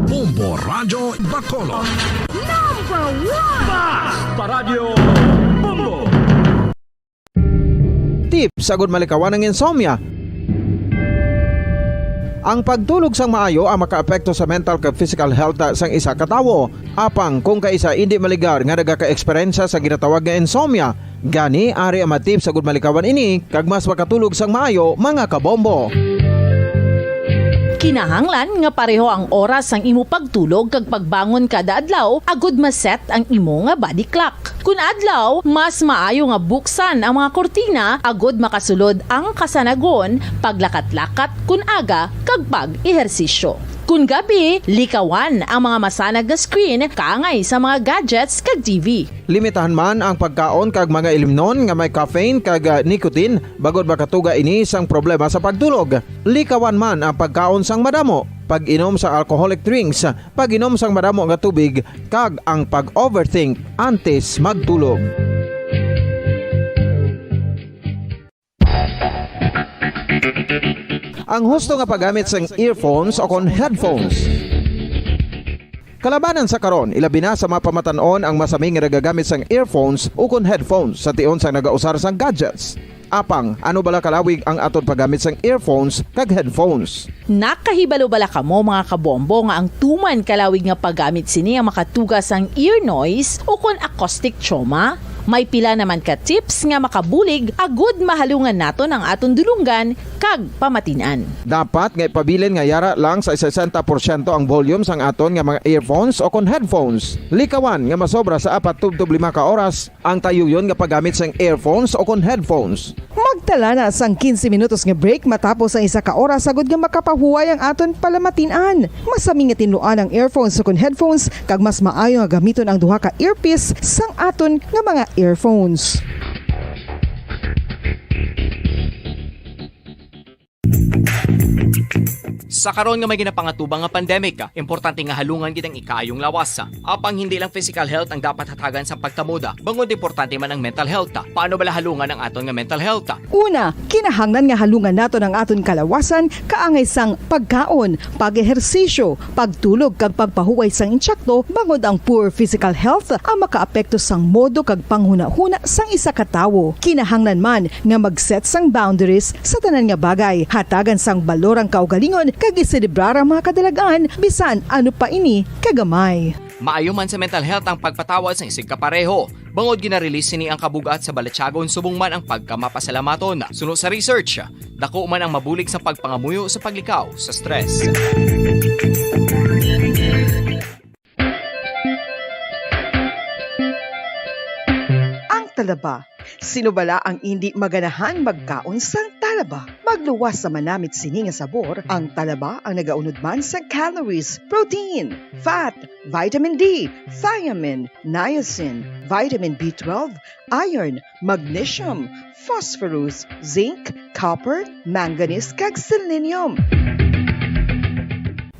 Bombo Radyo Bacolod. Number one! Bas! Paradyo Bombo! Tips agud malikawan ang insomnia. Ang pagtulog sang maayo ang makaapekto sa mental kag physical health sang isa ka tawo. Apang kung kaisa indi maligar nga nagaka-eksperyensya sa ginatawag nga insomnia, gani ari ang mga tips agud malikawan ini kag mas makatulog sang maayo, mga kabombo. Kinahanglan nga pareho ang oras sang imo pagtulog kag pagbangon kada adlaw agud ma-set ang imo nga body clock. Kun adlaw, mas maayo nga buksan ang mga kurtina agud makasulod ang kasanagon, paglakat-lakat kun aga, kag pag-ehersisyo. Kun gabi, likawan ang mga masanag nga screen kaangay sa mga gadgets kag T V. Limitahan man ang pagkaon kag mga ilimnon nga may caffeine kag, ah, nicotine, bangod makatuga ini sang problema sa pagtulog. Likawan man ang pagkaon sang madamo, pag-inom sa alcoholic drinks, pag-inom sang madamo nga tubig, kag ang pag-overthink antes magtulog. Ang husto nga paggamit sang earphones o kon headphones. Kalabanan sa karon, ilabi na sa mga pamatan-on ang masami nga nagagamit sang earphones o kon headphones sa tion sang nagausar sang gadgets. Apang, ano bala kalawig ang aton paggamit sang earphones kag headphones? Nakahibalo bala kamo, mga kabombo, nga ang tuman kalawig nga paggamit sini ang makatuga sang ear noise o kon acoustic trauma? May pila naman ka tips nga makabulig agud mahalungan naton ang aton dulonggan kag pamatin-an. Dapat nga ipabilin nga yara lang sa sesenta porsyento ang volume sang aton nga mga earphones o kon headphones. Likawan nga masobra sa apat tubtob lima ka oras ang tayuyon nga paggamit sang earphones o kon headphones. Magtala na sang quince minutos nga break matapos ang isa ka oras, agud nga makapahuway ang aton palamatin-an. Masami nga tinluan ang earphones o kon headphones, kag mas maayo nga gamiton ang duha ka earpiece sang aton nga mga earphones. Sa karon nga may ginapangatubang nga pandemic, importante nga halungan gid ang ikaayong lawas. Apang hindi lang physical health ang dapat hatagan sang pagtamod, bangod importante man ang mental health. Paano bala halungan ang aton nga mental health? Una, kinahanglan nga halungan naton ang aton kalawasan kaangay sang pagkaon, pag-ehersisyo, pagtulog kag pagpahuway sang intsakto, bangod ang poor physical health ang makaapekto sang modo kag panghunahuna sang isa ka tawo. Kinahanglan man nga mag-set sang boundaries sa tanan nga bagay, hatagan sang balor ang kaugalingon kag iselebrar ang mga kadalag-an bisan ano pa ini kagamay. Maayo man sa mental health ang pagpatawad sang isigkapareho, bangod gina-release sini ang kabug-at sa balatyagon subong man ang pagkamapasalamaton. Suno sa research, dako man ang mabulig sa pagpangamuyo sa paglikaw sa stress. talaba. Sino bala ang indi maganahan magkaon sang talaba? Magluwas sa manamit sini nga sabor, ang talaba ang nagaunod man sang calories, protein, fat, vitamin D, thiamine, niacin, vitamin B twelve, iron, magnesium, phosphorus, zinc, copper, manganese, kag selenium.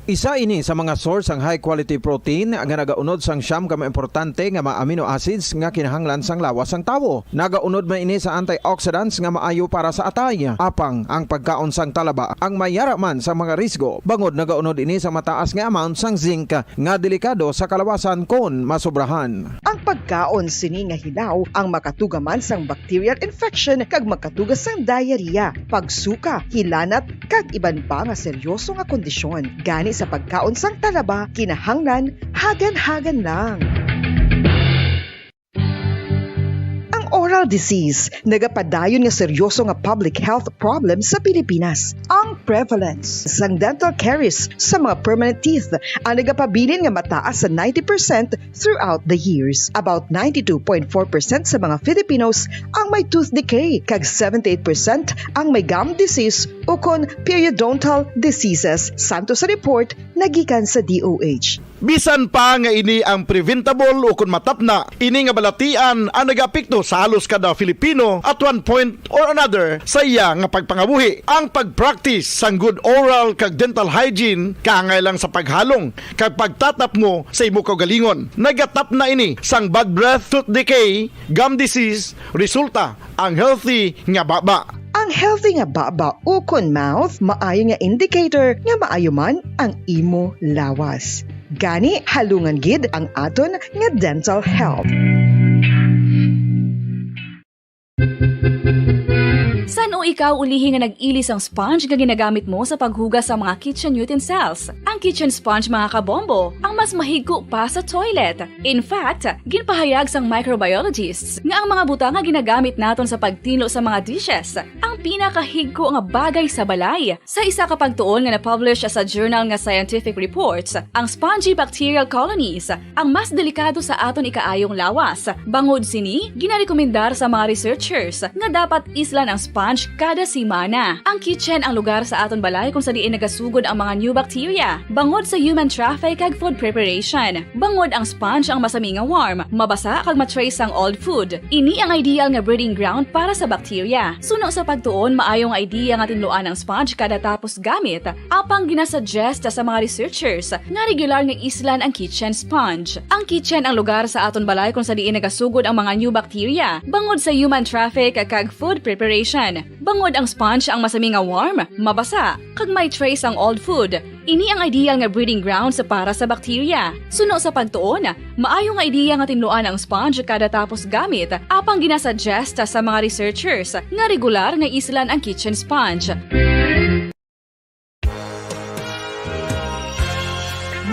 Isa ini sa mga source sang high quality protein nga nagaunod sang siyam ka mga importante nga mga amino acids nga kinahanglan sang lawas sang tawo. Nagaunod man ini sa antioxidants nga maayo para sa atay. Apang ang pagkaon sang talaba ang mayara man sa mga risgo, bangod nagaunod ini sa mataas nga amount sang zinc nga delikado sa kalawasan kon masobrahan. Ang pagkaon sini nga hilaw ang makatuga man sang bacterial infection kag makatuga sang diarrhea, pagsuka, hilanat, kag iban pa nga seryoso nga kondisyon. Gani sa pagkaon sang talaba, kinahanglan hagan-hagan lang. Ang oral disease nagapadayon nga seryoso nga public health problem sa Pilipinas. Ang prevalence sang dental caries sa mga permanent teeth ang nagapabilin nga mataas sa ninety percent throughout the years. About ninety-two point four percent sa mga Filipinos ang may tooth decay, kag seventy-eight percent ang may gum disease ukon periodontal diseases, santo sa report nagikan sa D O H. Bisan pa nga ini ang preventable ukon matapna, ini nga balatian ang nagaapekto sa halos kada Filipino at one point or another sa iya nga pagpangabuhi. Ang pag-practice sang good oral kag dental hygiene kaangay lang sa paghalong kag pagtatapngo sa imo kaugalingon. Nagatapna ini sang bad breath, tooth decay, gum disease, resulta ang healthy nga baba. Ang healthy nga baba ukon mouth maayo nga indicator nga maayo man ang imo lawas. Gani, halungan gid ang aton nga dental health. San-o ikaw ulihi nga nag-ili sang sponge nga ginagamit mo sa paghugas sa mga kitchen utensils? Ang kitchen sponge, mga kabombo, ang mas mahigko pa sa toilet. In fact, ginpahayag sang microbiologists nga ang mga butang nga ginagamit naton sa pagtinlo sa mga dishes ang pinakahigko nga bagay sa balay. Sa isa ka pagtuon nga na-publish sa journal nga Scientific Reports, ang spongy bacterial colonies ang mas delikado sa aton ikaayong lawas. Bangod sini, ginarekomendar sa mga researchers nga dapat islan ang sponge kada semana. Ang kitchen ang lugar sa aton balay kung sa diin nagasugod ang mga new bacteria. Bangod sa human traffic kag food preparation, bangod ang sponge ang masami nga warm, mabasa kag ma-trace sang old food. Ini ang ideal nga breeding ground para sa bacteria. Suno sa pagtuon, maayo nga idea nga tinluan ang sponge kada tapos gamit. Apang ginasuggest sa mga researchers nga regular nga islan ang kitchen sponge. Ang kitchen ang lugar sa aton balay kung sa diin nagasugod ang mga new bacteria, bangod sa human traffic kag food preparation. Bangod ang sponge ang masami nga warm, mabasa, kag may trace ang old food. Ini ang ideal nga breeding grounds para sa bacteria. Suno sa pagtuon, maayo nga idea nga tinluan ang sponge kada tapos gamit, apang ginasuggest sa mga researchers nga regular nga islan ang kitchen sponge.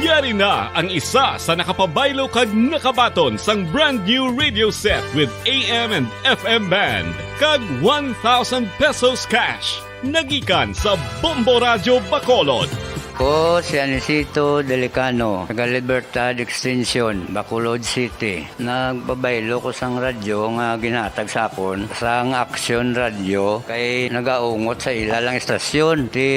Yari na ang isa sa nakapabaylo kag nakabaton sang brand new radio set with A M and F M band kag one thousand pesos cash. Nagikan sa Bombo Radyo Bacolod. Ko si Anisito Delicano, taga Libertad Extension, Bacolod City. Nagpabaylo ko sang radyo nga ginhatag sa akon sang Action Radio kay nagaungot sa ila lang istasyon. Ti,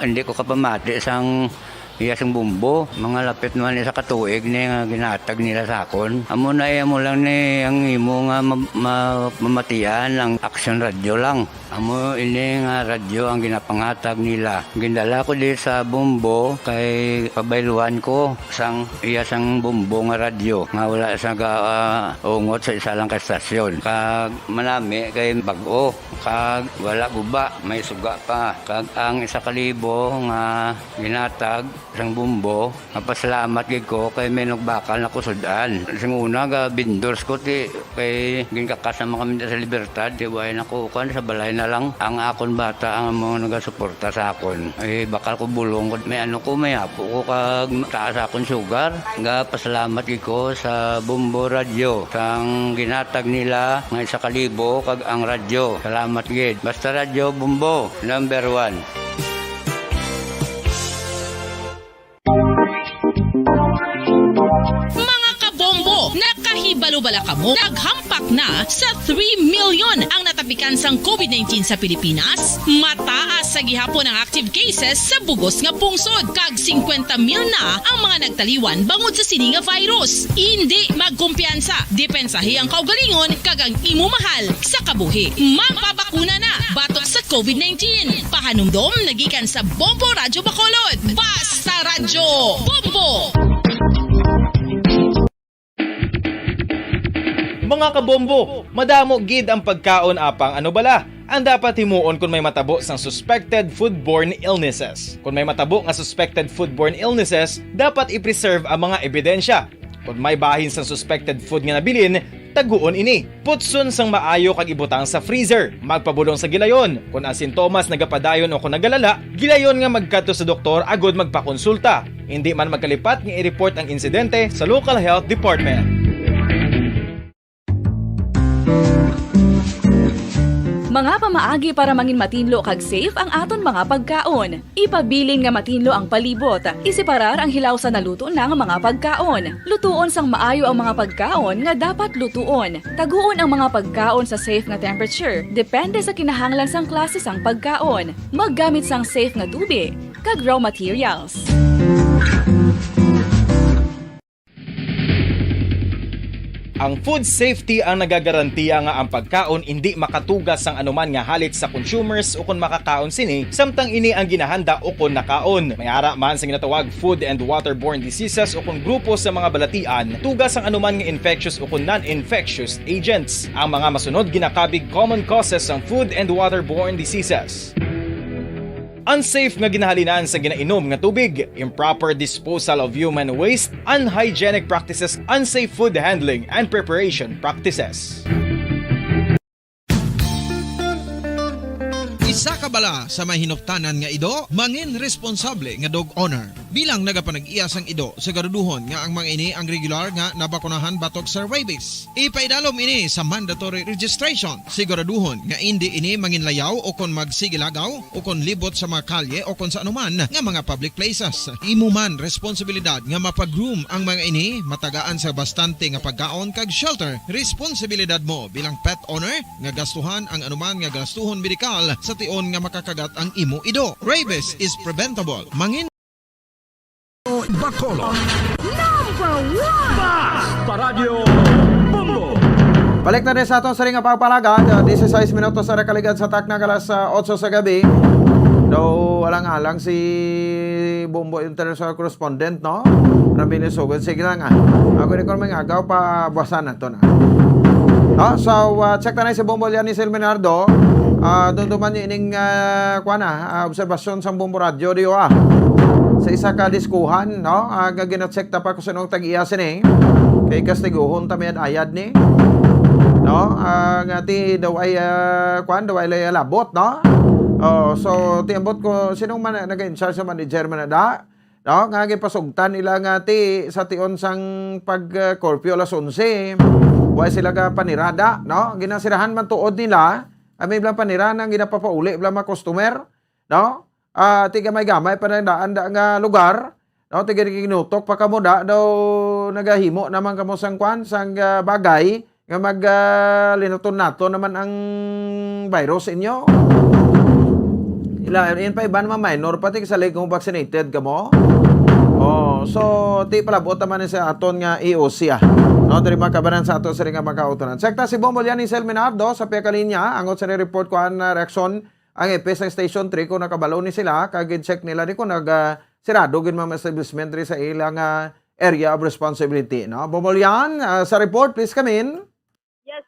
hindi ko kapamati sang iya sang bumbo. Mga lapit naman isa ka tuig ni nga ginhatag nila sa akon. Amo na iya mo lang ni ang imo nga ma-, ma-, mamatian ang Action Radio lang. Amo ini nga radyo ang ginapanghatag nila. Gindala ko di sa Bombo kay pabayluhan ko sang iya sang Bombo nga radyo nga wala sa ga, ah, ungot sa isa lang ka estasyon. Kag manami kay bag-o, kag wala guba, may suga pa. Kag ang isa ka libo nga ginhatag sang Bombo, mapasalamat gid ko kay may nagbakal na ko sud-an. Sing una, ga vendors ko ti kay ginkakas naman kami sa Libertad, ti way na ko kuan, sa balay na lang. Ang akon bata ang mga nagasuporta sa akon. Eh, bakal ko bulong ko, may ano ko, may apo ko kag taas akon sugar. Ga pasalamat gid ko sa Bombo Radyo sang ginhatag nila nga isa ka libo kag ang radyo. Salamat gid. Basta Radyo Bombo, number one. Mga kabombo, nakahibalo ba Kamo, naghampak na sa three million ang natapikan sang COVID nineteen sa Pilipinas. Mataas sa gihapon ang active cases sa bugos nga pungsod, kag singkwenta mil na ang mga nagtaliwan bangod sa sini nga virus. Indi magkumpiyansa, depensahi ang kaugalingon kag ang imo mahal sa kabuhi. Magpabakuna na batok sa COVID nineteen. Pahanumdom nagikan sa Bombo Radyo Bacolod. Basta Radyo Bombo! Mga kabombo, madamo gid ang pagkaon, apang ano bala ang dapat himuon kon may matabo sang suspected foodborne illnesses? Kon may matabo nga suspected foodborne illnesses, dapat i-preserve ang mga ebidensya. Kon may bahin sang suspected food nga nabilin, taguon ini. Putson sang maayo kag ibutang sa freezer. Magpabulong sa gilayon. Kon ang sintomas nagapadayon o kon nagalala, gilayon nga magkadto sa doktor agud magpakonsulta. Indi man magkalipat nga i-report ang insidente sa local health department. Mga pamaagi para mangin matinlo kag safe ang aton mga pagkaon. Ipabilin nga matinlo ang palibot. Iseparar ang hilaw sa naluto na nga mga pagkaon. Lutuon sang maayo ang mga pagkaon nga dapat lutuon. Taguon ang mga pagkaon sa safe nga temperature, depende sa kinahanglan sang klase sang pagkaon. Maggamit sang safe nga tubig kag raw materials. Ang food safety ang nagagarantiya nga ang pagkaon indi makatuga sang anuman nga halit sa consumers ukon makakaon sini, samtang ini ang ginahanda ukon nakaon. May ara man sa ginatawag food and waterborne diseases ukon grupo sa mga balatian, tuga sang anuman nga infectious ukon non-infectious agents. Ang mga masunod ginakabig common causes sang food and waterborne diseases. Unsafe nga ginahalinan sa ginainom nga tubig, improper disposal of human waste, unhygienic practices, unsafe food handling and preparation practices. Isa ka bala sa may hinuptanan nga ido, mangin responsable nga dog owner. Bilang nagapanag-iya sang ido, siguraduhon nga ang mga ini ang regular nga nabakunahan batok sa rabies. Ipaidalom ini sa mandatory registration. Siguraduhon nga indi ini manginlayaw o kon magsigilagaw o kon libot sa mga kalye o kon sa anuman nga mga public places. Imo man responsibilidad nga mapag-groom ang mga ini, matagaan sa bastante nga pagkaon kag shelter. Responsibilidad mo bilang pet owner nga gastuhan ang anuman nga gastuhon medikal sa tion nga makakagat ang imo ido. Rabies is preventable. Mangin Bacolod. Number one! Basta Radyo Bombo! Balik na din sa aton siring nga pagpalagad, ah, dieciséis minutos sa nakaligad sa takna alas, ah, otso sa gabi. Daw alang-alang si Bombo International Correspondent, no? Ramil Sugod, sige lang, ah. Ako ni Corming Agaw, pabuasan na to na. No? So, ah, check ta na si Bombo Lian ni Silminardo. Ah, dumduman niyo ining, ah, kuwan na, ah, obserbasyon sang Bombo Radyo, di ba? Sa isa ka diskuhan, no? Ah, nga gina-check ta pa kung sinong tag-iya sini. Kay kastiguhon ta may ayad ni. No? Ah, nga ti daw ay, ah, kuwan, daw ay lay labot, no? Oh, so, ti ambot ko, sinong man, naga-in-charge sa manager man na da? No? Nga gipasugtan nila nga ti sa tion sang pag, ah, curfew alas onse, wa sila ga panirada, no? Ginasirahan man tuod nila, kami blang panirada ang ginapapauli blang mga customer, no? Ah, ti gamay-gamay pa nang daan da nga lugar, no? Ti ginutok pa kamo da, daw nagahimo naman kamo sang kwan, sang, ah, bagay nga mag, ah, linaton nato naman ang virus inyo. Ila, yan pa iban mga minor, pati sa kung vaccinated kamo. Oh, so, ti palabot naman ni sa aton nga E O C, ah. No, diri makabanan sa aton sa nga mga kautoran. Sekta si Bombo Lian ni Sel Minardo sa pia ka linya, angot sa report ko ang, ah, reaksyon ang F S sa Station three kung nakabalo ni sila, kag gin-check nila ni kung nag, ah, sirado gid mga establishment diri sa ilang, ah, area of responsibility, no? Bombo Lian, ah, sa report, please come in. Yes,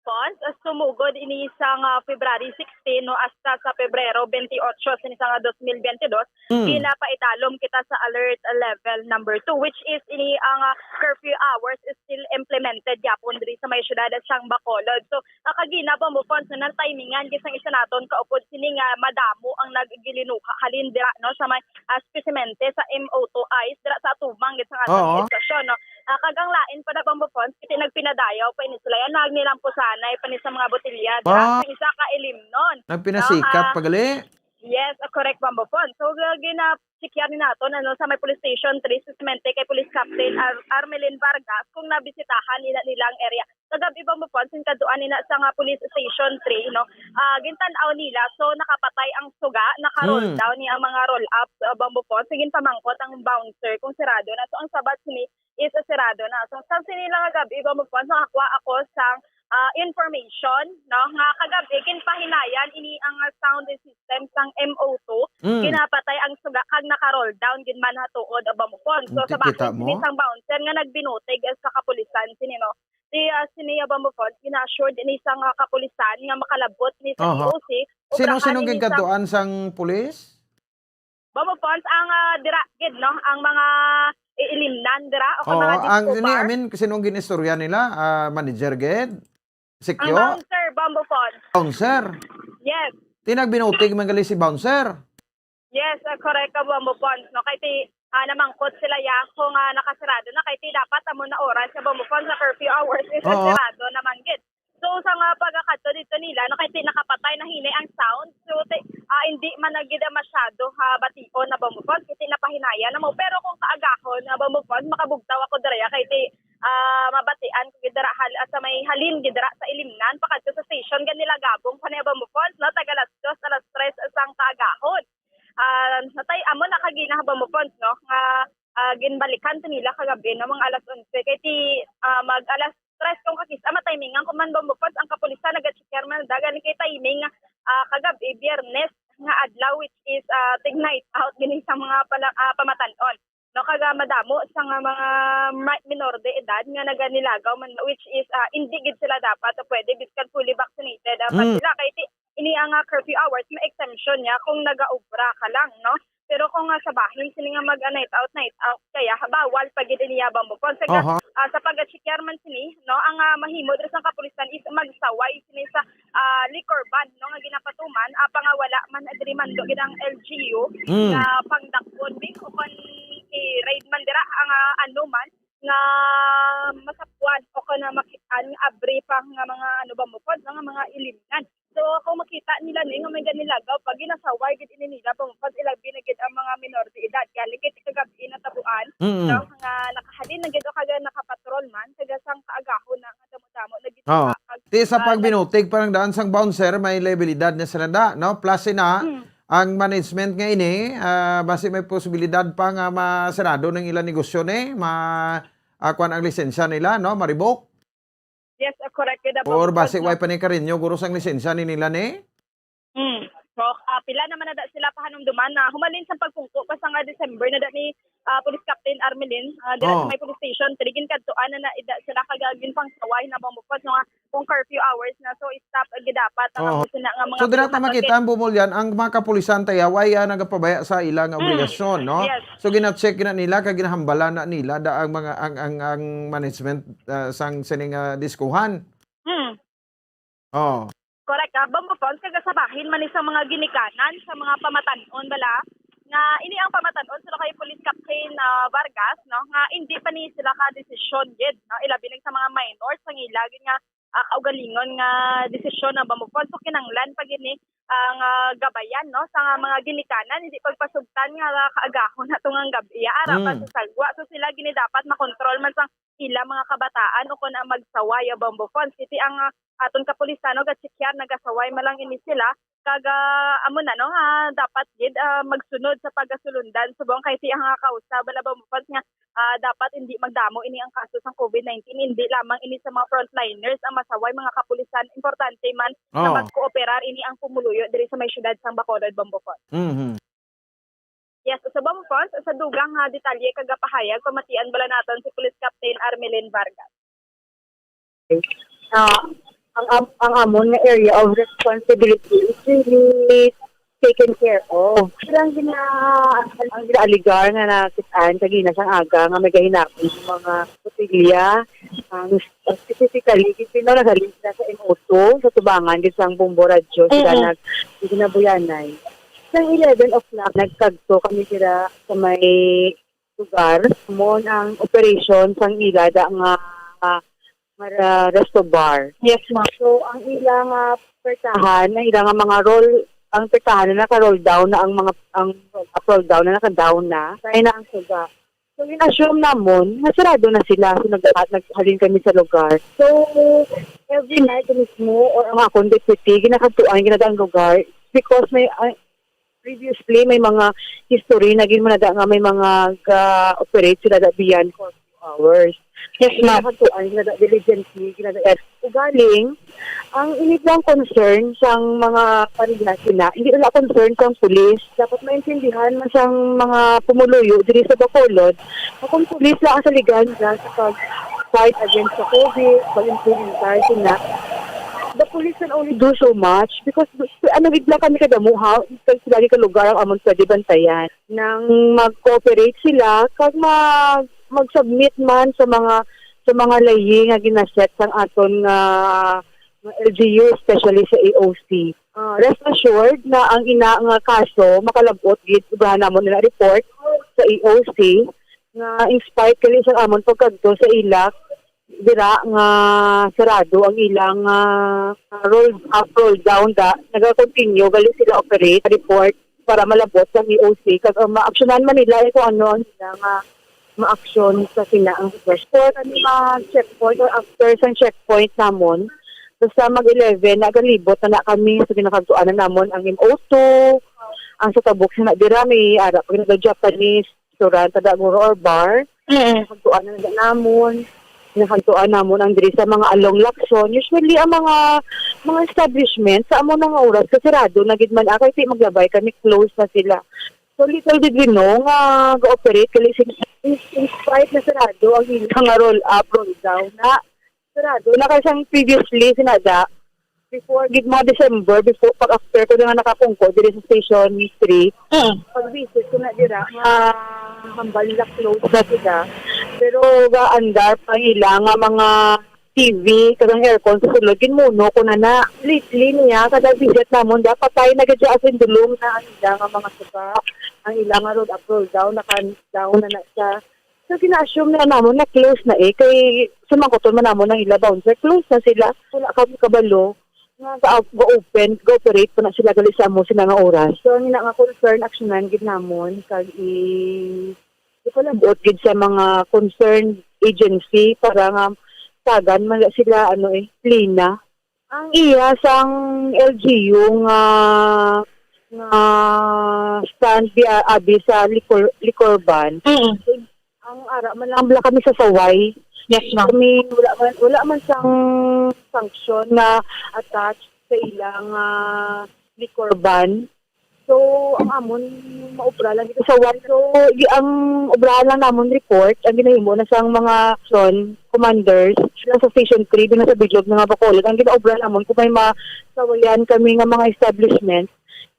Pons, as sumugod ini sang, ah, February sixteen, no, hasta sa Pebrero twenty-eight sini sang, ah, dos mil benti dos, Mm. ginapaidalom kita sa alert level number two, which is ini ang, ah, curfew hours is still implemented gyapon diri sa may siyudad sang Bacolod. So, ah, kagina, Bombo Pons, no, natimingan gid sang isa naton kaupod sini nga madamo ang naggilinuha halin dira, no, sa may, ah, specimente sa M O two ice dira sa atubang gid sang aton Oo. estasyon, no. Ah, kag ang lain pa na, Bombo Pons, kiti nagpinadayaw pa ini sila. Yan, nagnilampusanay pa ni sa mga botelya dira Ba? sa isa ka ilimnon. Nagpinasikat Ah, pa gali? Yes, ah, correct, Bombo Pons. So, gina-, checkyan ni naton, ano, sa may Police Station three, espesiyalmente kay Police Captain Ar-, Armelin Vargas, kung nabisitahan nila nila ang area. Kagab-i, Bombo Pons, kadtuan nila sa nga Police Station three, no? Ah, gintan-aw nila, so nakapatay ang suga, naka-roll Hmm. down ni ang mga roll-ups, ah, Bombo Pons. Sige, pamangkot ang bouncer kung sirado na. So ang sabat sini is sirado na. So sang sini lang kagab-i, Bombo Pons, nakakuha ako sang, ah, information, no, nga kagab-i ginpahinayan ini ang, ah, sound system sang M O two. Hmm. Ginapatay ang suga kag naka-roll down gid man ha tuod, ah, Bombo Pons. So Ang sa bahin kikita sini mo? sang bouncer nga nagbinutig sa kapulisan sini, no? Si, ah, sini, ah, Bombo Pons, gina-assured ini sang, ah, kapulisan nga makalabot ni sa Aha. P O C, Sino, obrahan sino ini sang ginkantuan sang pulis? Bombo Pons, ang, ah, dira gid, no? Ang mga iilimnan dira o kung Oo, mga ang, disco ini, I bar. mean, sino ang ginistorya nila? Ah, manager gid? Ang Sikyo? bouncer, Bombo Pons. Bouncer? Yes. Ti nagbinutig man gali si bouncer? Yes, ah, correct ka, Bombo Pons, no? Kay ti, ah, namangkot sila ya kung, ah, nakasirado na. Kay ti dapat amo na oras sa Bombo Pons sa curfew hours is Oo. sirado naman gid. So, sa nga pagkakadto dito nila, no, kay ti nakapatay na hinay ang sound. So, ti, ah, hindi man na gid masyado, ha, bation na, Bombo Pons, kay ti napahinayan na mo. Pero kung kaagahon na, Bombo Pons, makabugtaw ako dira, kay ti, ah, mabatian ko gid dira hal-, sa may halin gid dira sa Ilimnan, pakadto sa station, ganila gabong pa niya, Bombo Pons, no, tag alas dos, alas tres sang kaagahon. Ah, natay amo na kagina, Bombo Pons, no, nga, ah, ginbalikan to nila kagabi, no, mga alas onse. Kay ti, ah, mag alas tres kung kakis-, ah, matimingan ko man, Bombo Pons, ang kapulisan nagacheck man dagan kay timing, ah, kagabi, Biyernes nga adlaw, which is, ah, tig night out gini sa mga pala, ah, pamatan-on. No, kaga madamo sa nga mga ma-, minor de edad nga naganilagaw man, which is, ah, hindi gid sila dapat o pwede biskan fully vaccinated, ah, pa Mm. sila. Kay ti-, ini ang, ah, curfew hours, may exemption niya kung nagaobra ka lang, no? Pero kung, ah, sa bahin sini nga mag, ah, night out, night out, kaya bawal pa gid niya, Bombo Pons. Sa, Aha. ah, sa pag-check man sini, no, ang, ah, mahimo diri sa kapulisan is magsaway sini sa, ah, liquor ban, no, nga ginapatuman, ah, pangawala man diri man do gid ang L G U Mm. nga pangdakpon, bi, o kon i-raid man dira ang, ah, ano man nga masapuan o kon makit-an nga abri pa nga mga, ano, Bombo Pons, nga mga ilimnan. So, kung makita nila ni nga may ganilagaw, pag ginasaway gid ini nila, Bombo Pons, ilabi na gid ang mga minor de edad. Kaya ligid kagabi natabuan, Mm. no, nga nakahalin na gid o kaya nakapatrol man, kaya sang kaagahon na nga damo-damo na gid Oo. sila. Ti sa Ah, pagbinutig, parang daan sang bouncer, may liabilidad na sila da, no? Plus na, Mm. ang management nga ini, ah, basi may posibilidad pa nga masarado ng ilang negosyo ni, ma-, ah, kuwan ang lisensya nila, no? Ma-revoke. Yes, ah, correct gid, Or Bombo basi Pons, no? Way pa ni karinyo, guro, sang lisensya ni nila ni? Mm. So, ah, pila naman na da sila pahanumduman na humalin sa pagpungko pa sa nga December na da ni, ah, Police Captain Armelin, ah, dira sa Oh. may police station, three, ginkadtuan na na ida sila kag ginpangsaway na, Bombo Pons, nga kung curfew hours na, so stop, ah, gidapat ang Oh. amo sina nga mga So, dira ta pumapakit. makita ang bumulyan, ang mga kapulisan tayaw ay, ah, nagapabaya sa ilang Mm. obligasyon, no? Yes. So, gina-check na nila, kag ginahambalan na nila da ang mga, ang, ang, ang management, ah, sang sining, ah, diskuhan. Mm. Oh. Correct, ah, Bombo Pons, kag sa bahin man ni sa mga ginikanan, sa mga pamatan-on bala, nga ini ang pamatan-on sila kay Police Captain, ah, Vargas, no, nga hindi pa ni sila ka desisyon gid, no, ilabi na sa mga minors, ang ila gid nga, ah, kaugalingon nga desisyon na, Bombo Pons. So, kinanglan pa gid ni ang, ah, gabayan, no, sa nga mga ginikanan, hindi pagpasugtan nga kaagahon na tungang gabi, ara pa Mm. sa sagwa. So, sila gini dapat makontrol man sa ila mga kabataan o kon ang magsaway, ah, Bombo Pons. Iti ang, ah, aton kapulisan, no, gacheckar, nagasaway man lang ini sila. Kag, ah, amo na, no, ah, dapat gid, ah, magsunod sa pagasulundan subong kay ti ang, ah, kausa bala, Bombo Pons, nga, ah, dapat hindi magdamo ini ang kaso sang COVID nineteen, hindi lamang ini sa mga frontliners ang masaway, mga kapulisan, importante man nga Oh. magkooperar ini ang pumuluyo diri sa may siyudad sang Bacolod, Bombo Pons. Mhm. Yes, sa Bombo Pons, sa dugang nga detalye kag pahayag, pamatian bala naton si Police Captain Armelin Vargas. Ah, ang am-, ang amon nga area of responsibility is really taken care of. Ang gina-, ang gina-alegar nga nakit-an kagina sang aga nga may gahinapon sa mga botelya, ang specifically, gid sino naghalin sila sa M O two, sa tubangan gid sang Bombo Radyo, sila Mm-mm. nag-, ginabuyanay. Sang eleven o'clock, nagkagto kami dira sa may lugar. Mo ang operation sang ila da nga, nga, nga resto bar. Yes, ma'am. So, ang ila nga pertahan, ang ila nga mga roll, ang pekahan na naka-roll down na ang mga, ang roll down na naka-down na. Kaya na ang suga. So, in-assume namon nga sarado na sila. So, nag-, naghalin kami sa lugar. So, every night mismo, or ang akong deputy, ginakadtuan, ginadaan lugar. Because may, ah, previously, may mga history na ginmanada nga may mga ga-operate sila da beyond curfew hours. Yes, ma'am. Ginakadtuan, ginada diligently, ginada. Ugaling, ang inibang concern sang mga pareha sila, hindi nila concern sang pulis. Dapat maintindihan man sang mga pumuluyo diri sa Bacolod, nga kung pulis lang ang saligan dyan sa pag-fight against sa COVID, pag-implementar sila, the police can only do so much because ano gid lang kami kadamo, ha, kay sila gid ka lugar ang amon pwede bantayan. Nang mag-cooperate sila, kag mag-, mag-submit man sa mga, sa mga layi nga ginaset sang aton nga, nga L G U, especially sa A O C. Ah, rest assured na ang ina nga kaso makalab-ot gid, ubrahan namon ina report sa A O C nga in spite kali sa amon pagkadto sa ila, dira nga sarado ang ilang, ah, roll up, roll down da, naga-continue gali sila operate, report para malab-ot sa A O C kag, ah, maaksyonan man nila kung ano ang ilang, ah, maaksyon sa sina ang request. For kami mag-checkpoint or after sa checkpoint namon, basta mag eleven, nagalibot na na kami sa ginakadtuanan namon ang M O two, ang sa tabok sa na dira may ara pa gid Japanese restaurant, tada guro or bar. Mm. Nagtuan na nila namon. Nagtuan namon ang diri sa mga along Lacson. Usually, ang mga, mga establishment sa amo na nga oras, kasirado na gid man, ah, kay di maglabay kami, close na sila. So, little did we know nga ga-operate kali sila. In, in spite na sarado ang ilang nga roll up, roll down, na sarado na kay sang previously, sinada, before gid mga December, before, pag after ko na nga nakapungko diri sa Station three, Mm. pag-visit ko na dira, nga hambal nila close na sila. Pero gaandar pa nila nga mga T V, kag ang aircon sa sulod, ginmuno ko na na. Lately niya, kada visit namon, da, patay na gid siya, as in, dulong na ang ila nga mga suka, ang ila nga roll up, roll down, naka-down na na siya. So, gina-assume na namon na close na eh. Kay sumangkuton man namon ang ila bouncer, close na sila. Wala kami kabalo nga ga-, ga-open, ga-operate pa na sila gali sa amo sila nga oras. So, ang ina nga concern, aksyonan gid namon, kag i-, ipalabot gid sa mga concerned agency para nga tagan man sila, ano eh, plina. Ang iya sang L G U nga, nga stand di, ah, abi sa liquor, liquor ban. Mm. Ang ara man lang bala kami sa saway. Yes, ma'am. Kami, wala man, wala man sang sanction na attached sa ilang, ah, liquor ban. So, ang amon, maobra lang dito sa one. So, di, ang obrahan lang namon report, ang ginahimo na sang mga son, commanders, sila sa Station three, din sa Bilog, mga Bacolod. Ang ginaobra namon, kung may masawayan kami nga mga establishment,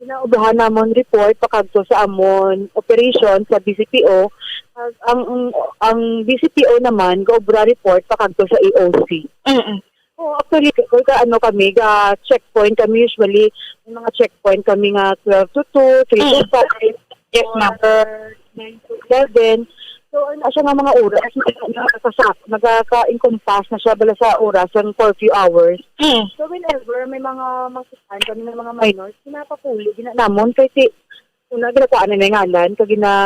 ginaobrahan namon report pakadto sa amon operation sa B C P O. Ang, ang, ang B C P O naman, gaobra report pakadto sa A O C. Mm-mm. Oo, actually, kung ka, ano kami, ga checkpoint kami usually, may mga checkpoint kami nga twelve to two, three to Mm. five, Yes, ma'am. or nine to eleven. So, ano siya nga mga oras, nagkakasak-, nagkaka-encompass na siya bala sa oras, ang curfew hours. Mm. So, whenever may mga masukan kami ng mga minors, pinapapuli, gina-, namon, kay ti-, una, ginakuhaan na may ngalan, kag ginamangkot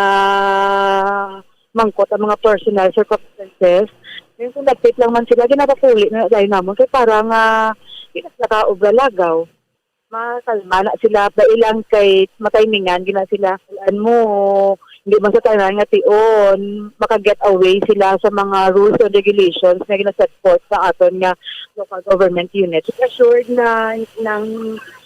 ang mga personal circumstances. Yung kung nagpit lang man sila, ginapapuli na dahil namon. Kay para nga, di na sila kaobra lagaw. Makalma na sila, dahil lang kay matimingan, gina sila. Alam mo, hindi man sa tanan nga tion, maka-get away sila sa mga rules and regulations nga ginaset forth sa aton nga local government unit. Assured na ng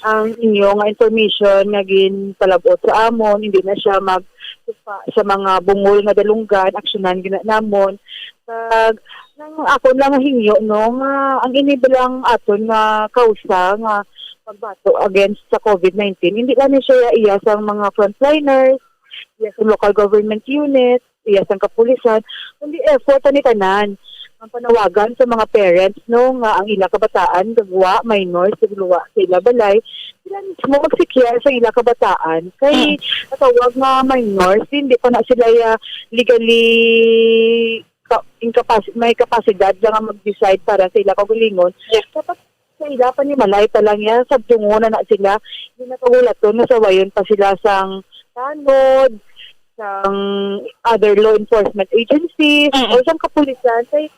ang inyo nga information nga ginpalabot sa amon, hindi na siya magtupa sa mga bungol nga dalunggan, aksyonan gina namon. Kag nang ako lang hingyo, no, nga ang ini bilang aton nga kausa nga pagbato against sa COVID nineteen, hindi lang ni siya iya sa mga frontliners, iya sa local government unit, iya sang kapulisan, kundi effort ani tanan. Ang panawagan sa mga parents, no, nga ang ila kabataan gagwa, minors, gagluwa sa ila balay, sila mismo mag-secure sa ila kabataan. Kay Mm. natawag nga minors, hindi pa na sila, ah, legally ka-, incapac-, may kapasidad lang nga mag-decide para sa ila kaugalingon. Yes. Dapat Sila panimalay pa lang yan, sabtungon na na sila. Hindi na pagulaton nga sawayon pa sila sang tanod, sang other law enforcement agencies, Mm-mm. o sang kapulisan. Kay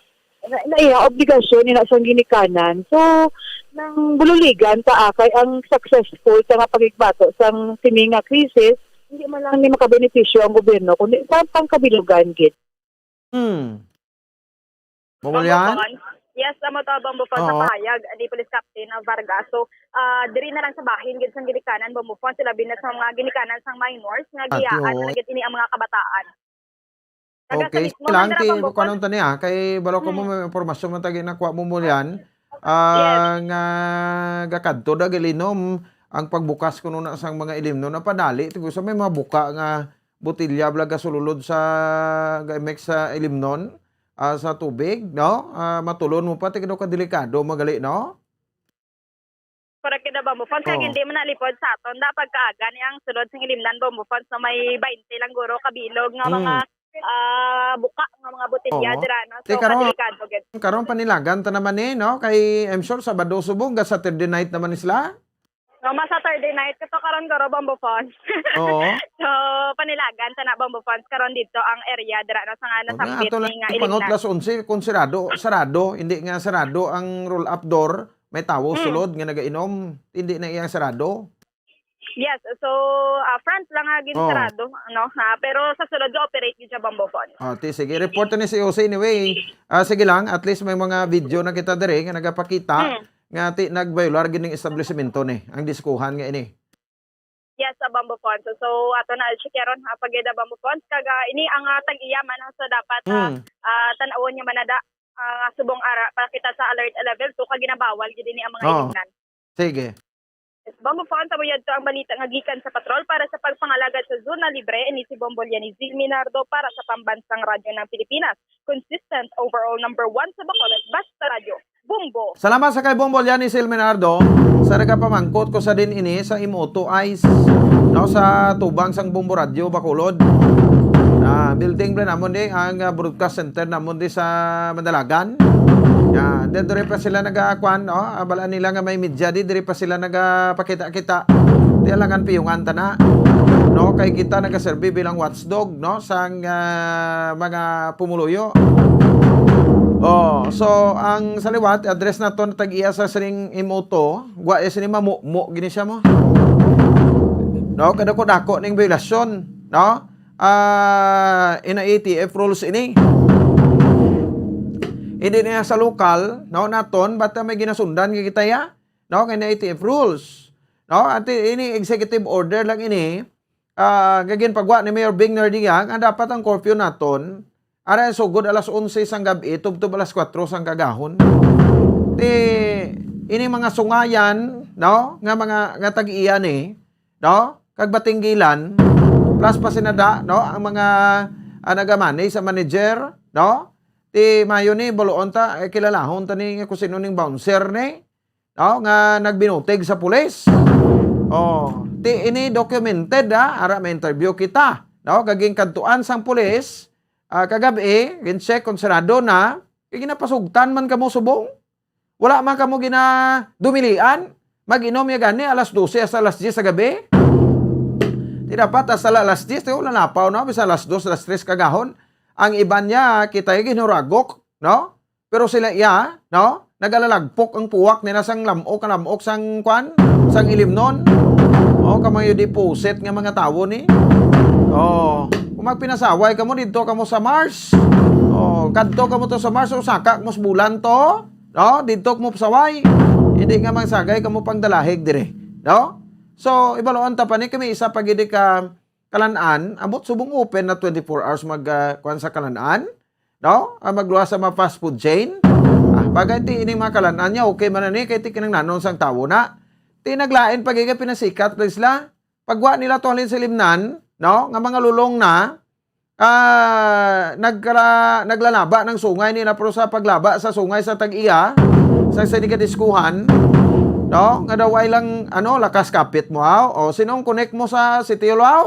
na, na iya obligasyon ina sang ginikanan. So, nang bululigan ta akay ang successful sa nga pagigbato sang sini nga krisis, hindi man lang ni makabenepisyo ang gobyerno, kundi sa pangkabilugan gid. Hmm. Bombo Yan? Fons. Yes, amo to, Bombo Fons, sa Oo. pahayag ni Police Captain, ah, Vargas. So, ah, diri na lang sa bahin gid sang ginikanan, Bombo Fons, sila binas sa mga ginikanan sang minors nga Ati, giyaan oo. na gid ini ang mga kabataan. Taga sa Okay, mismo sige lang, Mandara, ti, Bombo Fons. Kuanon ta niya, kay balo ko mo Hmm. may impormasyon man tagi nakuha mo mo yan. Ah, Yes. nga gakadto da gilinom ang pagbukas kuno na sang mga ilimnon na padali. Tigo sa may mga buka nga botilya bala gasululod sa ga-mix sa ilimnon, ah, sa tubig, no? Ah, matulon mo pa, ti daw kadelikado magali, no? Correct gid, Bombo Fons, kay Oo. hindi man nalipod sa aton da pagkaaga ni ang sulod sing ilimnan, Bombo Fons, no, may baynte lang guro kabilog nga Mm. mga, ah, buka nga mga botelya Oo. dira, no? Ti So, karon, kadelikado gid. karon panilagan ta naman eh, no? Kay, I'm sure, Sabado subong, ga Saturday night naman ni sila. No, ma Saturday night kato karon guro, Bombo Fons. Oo. So, panilagan ta na, Bombo Fons, karon dito ang area dira, no, sa nga Okay, nasambit ato lang ni nga pangot ilimnan. las onse, kung sarado, sarado, hindi nga sarado ang roll-up door, may tawo Mm. sulod nga nagainom, hindi na iyang sarado. Yes, so, ah, front lang nga gin Oo. sarado, ano, ha, pero sa sulod ga-operate gid siya, Bombo Fons. Oh, ti, sige, report ni si O C anyway. Ah, sige lang, at least may mga video na kita diri nga nagapakita Mm. nga ti nagbayular gid ning establishmento ni, ang diskuhan nga ini. Yes, sa Bombo Fons. So, so, ato na checkeron ha, pagida, Bombo Fons. Kag, ah, ini ang, ah, tag-iya man, ha, so dapat, ah, Mm. ah, tan-awon niya man na da, ah, subong ara, pakita sa alert level two, kag ginabawal gid ini ang mga Oo. ilimnan. Sige. Bombo Fons, amo yadto ang balita nga gikan sa patrol para sa pagpangalagad sa Zona Libre. Ini si Bombo Lianizel Minardo para sa Pambansang Radyo ng Pilipinas. Consistent, overall number one sa Bacolod. Basta Radyo. Bombo. Salamat sa kay Bombo Lianizel Minardo. Sa nagapamangkot ko sa din ini sa M O two Ice, no, sa tubang sang Bombo Radyo Bacolod. Ah, building bala namon di ang, ah, broadcast center namon di sa Mandalagan. Ya, diri pa sila nagakuan, no? Ah, bala nila nga may media di, diri pa sila nagapakita-kita. Di alangan piyungan ta na. No, kay kita nagaserbi bilang watchdog, no, sang, ah, mga pumuluyo. Oh, so ang sa liwat, address naton tag-iya sa sining M O two, gwa, eh, sini mamumo gini siya mo. No, kadako-dako ning violasyon, no? Ah, ina A T F rules ini. Hindi niya sa lokal, no, naton, basta may ginasundan nga kita ya, no, kay na A T F rules. No, ati ini executive order lang ini, ah, nga ginpagwa ni Mayor Bing Nardia, nga dapat ang curfew naton, ara sugod alas onse sang gab-i, tubtob alas kuwatro sang kagahon. Ti, ini mga sungayan, no, nga mga, nga tag-iya ni, no, kag batinggilan, plus pa sinada, no, ang mga, ah, nagamanage sa manager, no, ti mayo ni, buluon ta, eh, kilalahon ta ni nga kung sino ning bouncer ni, no, nga nagbinutig sa pulis. Oh, ti ini documented, ha, ara may interview kita, no, kaging kadtuan sang pulis, ah, kagab-i, gin-check kung sarado na, kay ginapasugtan man kamo subong. Wala man kamo ginadumilian. Mag-inom ya gani alas dose hasta alas diyes sa gabi. Ti dapat hasta la alas diyes, ti wala napaw, no, bisan alas dos, alas tres kagahon. Ang iban niya, kita yung ginhuragok, no? Pero sila iya, no? Nagalalagpok ang puwak nila sang lamok, ang lamok sang kwan, sang ilimnon. Oh, kamayo di puset nga mga tawo ni. Oh, kung magpinasaway kamo didto kamo sa Mars. Oh, kadto kamo to sa Mars, o saka mo sa bulan to. No? Didto mo pasaway. Hindi nga magsagay kamo pang dalahig dire. No? So, ibaluan ta pa ni kami isa pa gid ka Kalan-an, ambot subong open na twenty-four hours mag, ah, kuwan sa Kalan-an, no? Ah, magluwas sa mga fast food chain. Ah, bagay ti ining mga Kalan-an niya, okay man na ni, kay ti kinangnanon sang tawo na. Ti naglain pa gid pinasikat pa sila. Pagwa nila to halin sa Limnan, no? Nga mga lulong na, ah, nagkara-, naglalaba ng sungay nila, pero sa paglaba sa sungay sa tag-iya, sa sini kadiskuhan, no? Nga daw ay lang, ano, lakas kapit mo, aw? O, sinong connect mo sa City Hall, aw?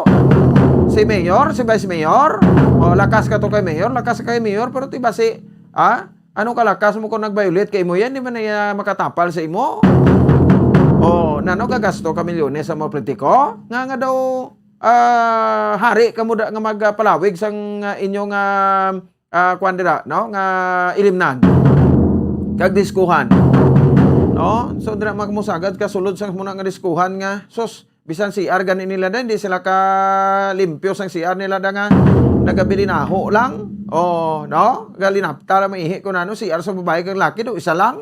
Si Mayor, si Vice Mayor? O, lakas ka to kay Mayor, lakas ka kay Mayor, pero ti ba si, ah? Ano kalakas mo kung nag-violate kay imo yan? Di man na iya makatapal sa imo? O, nano ka gasto ka milyones sa mga politiko? Nga nga daw, ah, hari ka mo da nga magpalawig sang, ah, inyong, ah, ah, kuwan dira, no? Nga ilimnan. Kag diskuhan. No? So, dira magmusagad ka sulod sa muna nga diskuhan nga, sus, bisan C R gani nila da, hindi sila ka limpyo sang C R nila da nga nagabilinaho lang. O, no? Galinapta lang maihi kung ano, C R sa babae kag laki do, isa lang.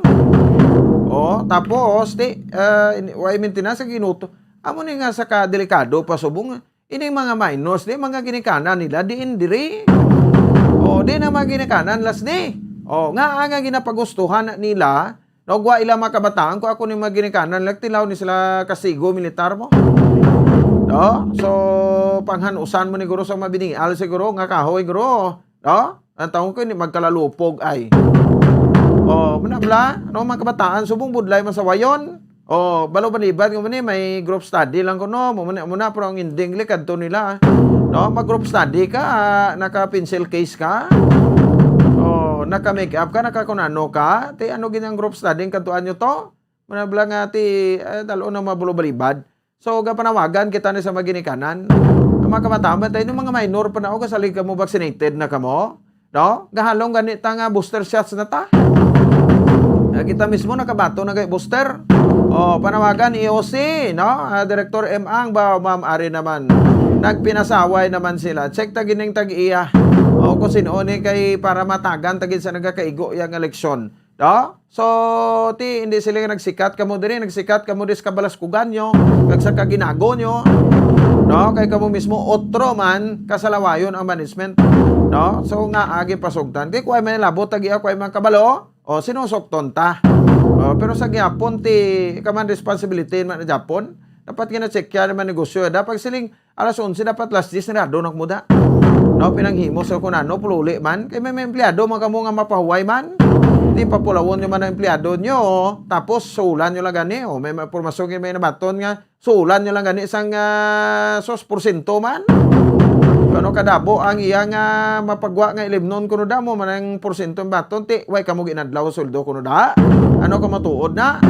O, tapos, di, ah, ini-, way maintenance, kag inuto. Amo ni nga sa kadelikado pa subong, ini mga minors, di mga ginikanan nila, diin diri. O, di na mga ginikanan, las di. O, nga, nga ginapagustuhan na nila, no, gwa ila mga kabataan, kung ako ni mga ginikanan, nagtilaw ni sila kastigo militar mo. No? So, panghanusan mo ni guro sa mabinial siguro, nga kahoy guro. No? Ang taong ko, hindi magkalalupog ay. O, muna bala, no, mga kabataan, subong budlay man sa wayon. O, balo balibad nga man ni, may group study lang ko, no? Muna, muna, pero ang ending, li, kadto nila. No? Mag-group study ka, ah, naka-pencil case ka. O, naka-makeup ka, naka-kunano ka. Ti, ano gini ang group study, ang kadtuan nyo to? Muna bala nga, ti, eh, dalo na mabulo balibad. So, gapanawagan kita ni sa mga ginikanan. Ang mga kabataan, tayo ng mga minor pa na, o, kasalig kamo, vaccinated na kamo. No? Gahalong gani ta nga booster shots na ta. Ah, kita mismo nakabato na kay booster. O, panawagan E O C, no? Ah, Director M Ang ba, Ma'am Ari naman. Nagpinasaway naman sila. Check ta gining tag-iya. O, kung sino ni kay para matagan ta gid sa nagakaigo yang eleksyon. No? So, ti, hindi sila nga nagsikat kamo diri, nagsikat kamo dis kabalaskugan nyo, kag sa kaginago nyo. No? Kay kamo mismo, otro man, kasalawayon ang management. No? So, nga agi pasugtan. Kay kuha may labot, tag iya, kuha may kabalo, o, sinusukton ta. O, pero sa gihapon, ti, kaman responsibility man na Japon, dapat gina-check yan naman negosyo. Dapat siling, alas onse, dapat alas diyes, nirado na kamo da. No, pinanghimo sa kunano, pululi man. Kay may, may empleyado man kamo nga mapahuway man. Di papulawon nyo man ang empleyado nyo, tapos sulan nyo lang gani. O, may, may impormasyon, may nabaton nga, sulan nyo lang gani sang, ah, sos porsyento man. Kano kadabo ang iya nga mapagwa nga ilimnon kuno damo man ang porsyento ang baton, ti, way kamo ginadlaw sweldo kuno da? Ano ka matuod na?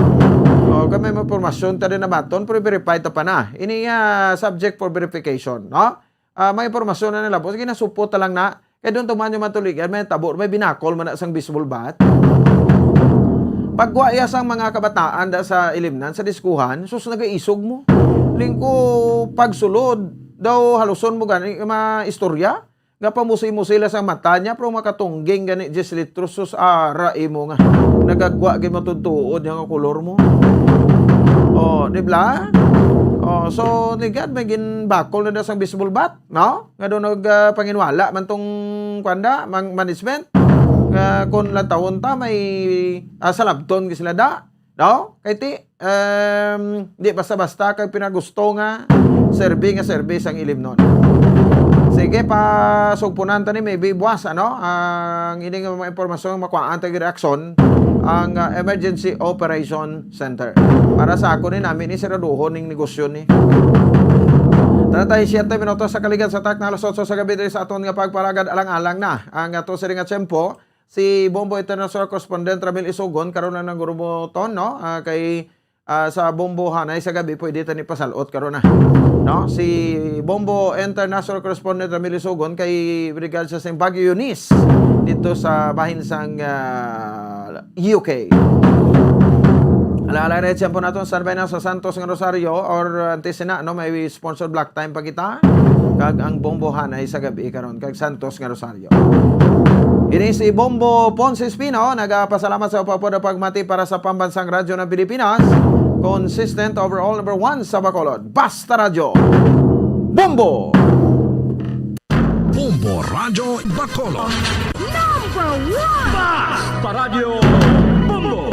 O, kami may impormasyon ta din na baton, pero verify ta pa na. Ini, ah, subject for verification, no? Ah, may impormasyon na nila, boss. Ginasupot ta lang na. Kay doon tuman yung matuligan, may tabo, may binakol man na sang baseball bat. Pagwa iya sang mga kabataan da sa ilimnan, sa diskuhan, sus, nagaisog mo. Lingko, pagsulod, daw haluson mo gani, mga istorya. Nga pamusi-musi lang sang mata niya, pero makatungging gani diyes litros, sus, ara imo nga. Nagagwa gid mo tuod niya nga kolor mo. Oh, di ba? Oh, so, ligad, may ginbakol na daw sang baseball bat, no? Nga daw nag, ah, panginwala man tong, kwanda, mang management. Nga kung lantawon ta, may, ah, salabton gid sila da, no? Kay ti, em, di basta-basta kay pinagusto nga serbi nga serbi sang ilimnon. Sige, pasugpunan ta ni maybe buwas, ano? Ang ini nga mga impormasyon makuhaan ta gid reaksyon ang, ah, emergency operation center. Para sa ako ni, nami ni siraduhon ning negosyo ni. Treinta y siete minutos sa kaligan sa takna, alas otso sa gabi diri sa aton nga pagpalagad. Alang-alang na ang ato siring nga tiyempo. Si Bombo International Correspondent Ramil Isugon karon lang nagurumuton, no? Ah, kay, ah, sa Bombo Hanay sa gabi, pwede ta ni pasalot karon na, no? Si Bombo International Correspondent Ramil Isugon kay brigad sa sing Baguio Eunice dito sa bahin sang, ah, U K. Ala-ala na yung tiyempo naton, standby na sa Santos nga Rosario or, uh, Antisina, no? May sponsored block time pa kita. Kag ang Bombo Hanay sa gabi karon, kag Santos nga Rosario. Ini si Bombo Ponce Espino, nagapasalamat sa upapod pagmati para sa Pambansang Radyo ng Pilipinas. Consistent overall number one sa Bacolod. Basta Radyo. Bombo! Bombo Radyo Bacolod. Number one! Basta Radyo Bombo!